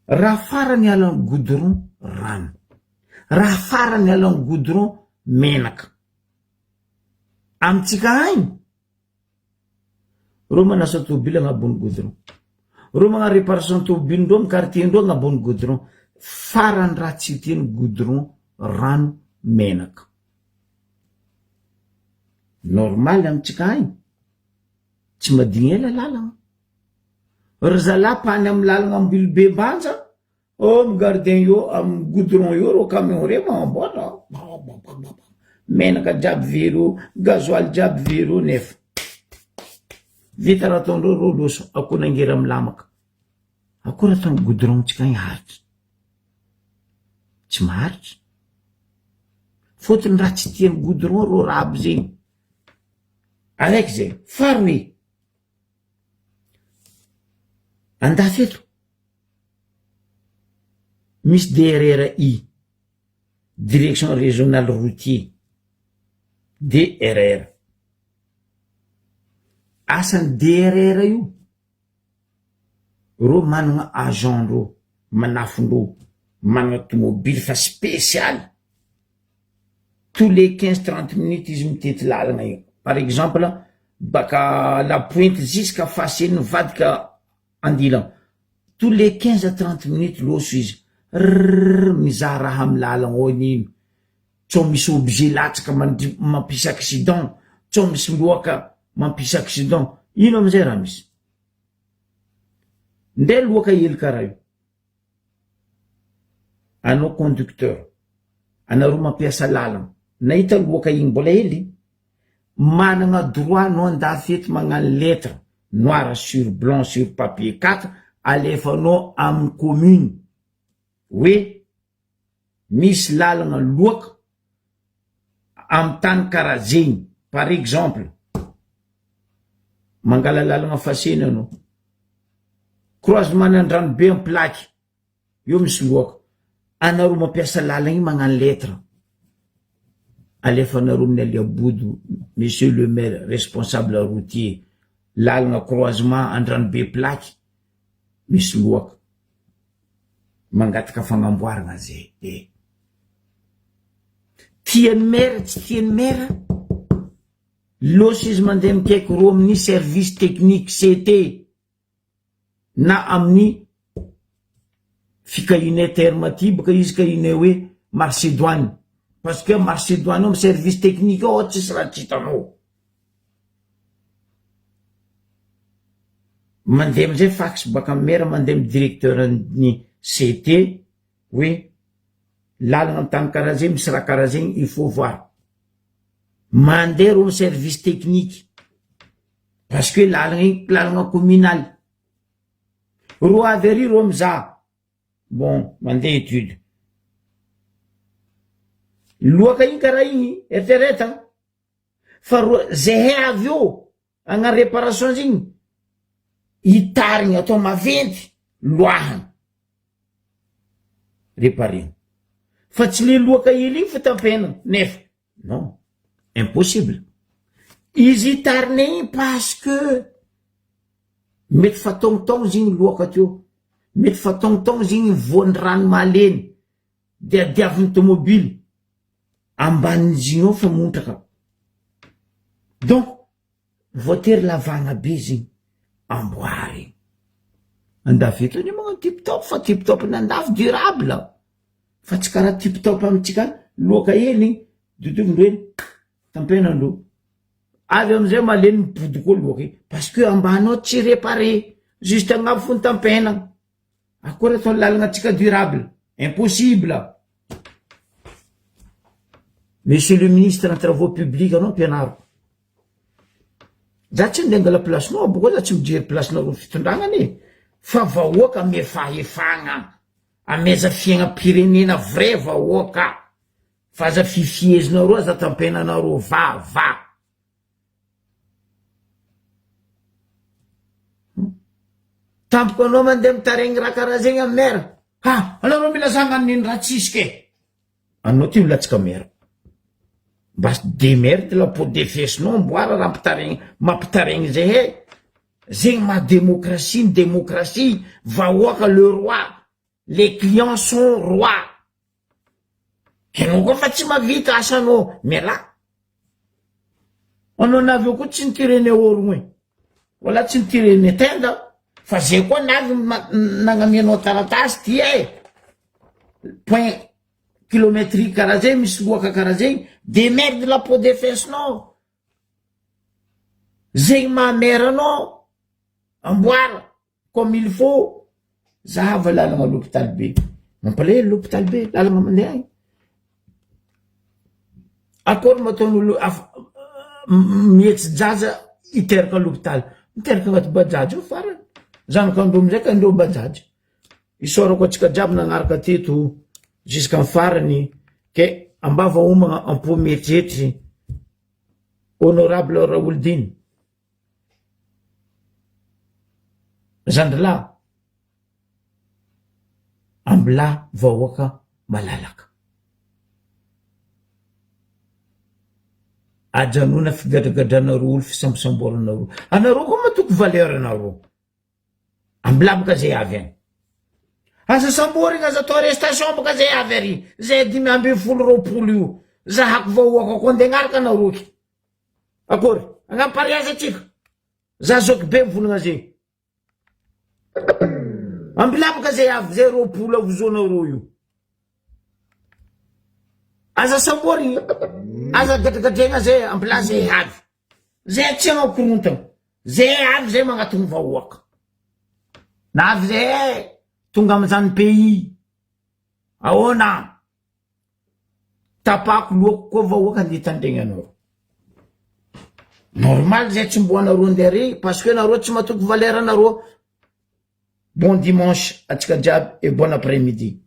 Raha farany alan'ny goudron rano. Raha farany alan'ny goudron menaka. Amintsika agny. Reo manasa tôbily agnabon'ny goudron. Reo magnano réparation tôbily ndreo am quartier ndreo agnabon'ny goudron. Farany raha tsy tiany goudron rano menaka. Normal amintsika agny. Tsy madigny ela lalagna. Ry zalahy mpany am lalagna Ambilobe Mbanja Oh am gardien io am goudron io reo camion reo magnamboatra babababa menaka jiaby very eo gasoil jiaby very eo nefa vita raha ataondreo reo loso akoho nangery am lamaka akory ataony goudron tsika agny haritry tsy maharitry fôtony raha tsy tiany goudron reo raha aby zegny araiky zay faharoe andafy eto Misy DRRI, Direction Régionale Routier, DRR. Asan'ny DRR io, reo managna agent ndreo, manafondreo, managna tomobily fa spesialy, tous les 15 30 minutes izy mitety lalagna io, par exemple baka la pointe jusqu'à Fasy nivadika Andila, tous les 15 à 30 minutes loso izy, rrrr mizaha raha am lalagna ao iny, tsao misy objet latsaka mandri- mampisy accident, tsao misy loaka mampisy accident, ino amizay raha misy? Ndray loaka hely karaha io, anao conducteur, anareo mampiasa lalagna, nahita loaka igny mbola hely? Managna droit anao andafy eto magnano lettre noir sur blanc sur papier 4 alefanao aminy commune hoe misy lalagna loaka amy tany karaha zegny par exemple mangala lalagna fasena anao croisement n'Andranobe amy plaque Eo misy loaka. Anareo mampiasa lalana io magnano lettre. Alefanareo amin'ny Aliabodo, monsieur le maire responsable routier, lalana croisement Andranobe plaque, misy loaka. Mangataka fagnamboarana zay eh. Tian'ny maire tsy tian'ny maire, lôsa izy mandeha mikaiky ro amin'ny service technique CT. na amin'ny fikahinay terme aty boka izy kahinay hoe marcedoine parce que marcedoine ao service technique ao tsisy raha tsy hitanao mandeha amizay fax baka amy maire mandeha amy directeur ny CT hoe lalana amy tany karaha zay misy raha karaha zegny il faut voir mandeha ro amy service technique Parce que lalagna igny lalagna communal. Ro avy ary ro mizaha. Bon, mandeha étude. Loaka igny karaha igny, eritrereto an. Fa ro zahay avy eo hagnano réparation zegny, hitarigny atao maventy loahany. Réparena. Fa tsy le loaka hely igny fo tampena nefa non impossible. Izy hitarina igny parce que mety fa taognotaogno izy igny loaka teo, mety fa taognotaogno izy igny voan'ny rano malemy de adiavin'ny tomobily ambanin'izy igny ao fa montraka. Donc Voatery lavagna be zegny amboary. Andafy eto anie magnano tip top fa tip top ny andafy durable fa tsy karaha tip top amintsika loaka hely dodovindro hely tampenandro avy amizay malemy mipody koa loaka iny parce que ambany ao tsy réparé juste agnabo fo ny tampena. Akory atao lalagna antsika durable? Impossible. Monsieur le ministre ny travaux publics anao ampianariko. Za tsy andeha angala place-nao aboka za tsy mijery place-nareo fitondragna anie fa vahoaka ame fahefagna ameza fiaignam-pirenena vrai vahoaka fa aza fifiezinareo aza tampenanareo vava. Tampoka anao mandeha mitaregny raha karaha zegny amy maire, ha anareo mila za hagnano nino raha tsisy ke. Anao ty milatsaka maire. Mba demerde la peau des fesses nao amboara raha ampitaregny mampitaregny zay he. Zegny maha démocratie ny démocratie, vahoaka le roi, les clients sont rois. Enao koa fa tsy mavita asanao mialà. Anao navy eo koa tsy nitirene orogno e. Wala tsy nitirene tenda fa zay koa navy nagnamianao taratasy ty e. Point kilométrique karaha zay misy loaka karaha zay demerde la peau des fesses nao. Zegny maha maire anao amboara. Comme il faut zahava lalagna l'hôpital be mampalahelo l'hôpital be lalagna mandeha agny akory ma ataon'olo mihetsi-jaza hiteraka l'hôpital miteraka agnaty bajaj io farany zanak'andreo amizay ka andreo bajaj isaorako antsika jiaby nagnaraka teto jusqu'en farany ke ambava homagna am-po mieritreritry honorable Raholdina Zandrilahy, ambilahy vahoaka malalaka. Ajanona figadragadranareo olo fisambosamboranareo. Anareo koa matoky valeur nareo. Ambilahy boka zay avy any. Aza samborigna aza atao arrestation boka zay avy ary. Zay 15 20 io. Zahako vahoaka koa andeha agnaraka anareo ke. Akory? Agnano pariage atsika. Za zoky be mivolagna zegny. Ambilabaka zay avy zay 20 avozonareo io. Aza samborigny, aza gadragadregna zay ambila zay avy. Zay tsy hanao korontana. Zay avy zay magnatony vahoaka. Na avy zay tonga amizany pays. Ahoana? Tapako lohako koa vahoaka andeha hitandregny anareo. Normal zay tsy mbo anareo andeha ary parce que nareo tsy matoky valeur anareo. Bon dimanche atsika jiaby et bon après midi.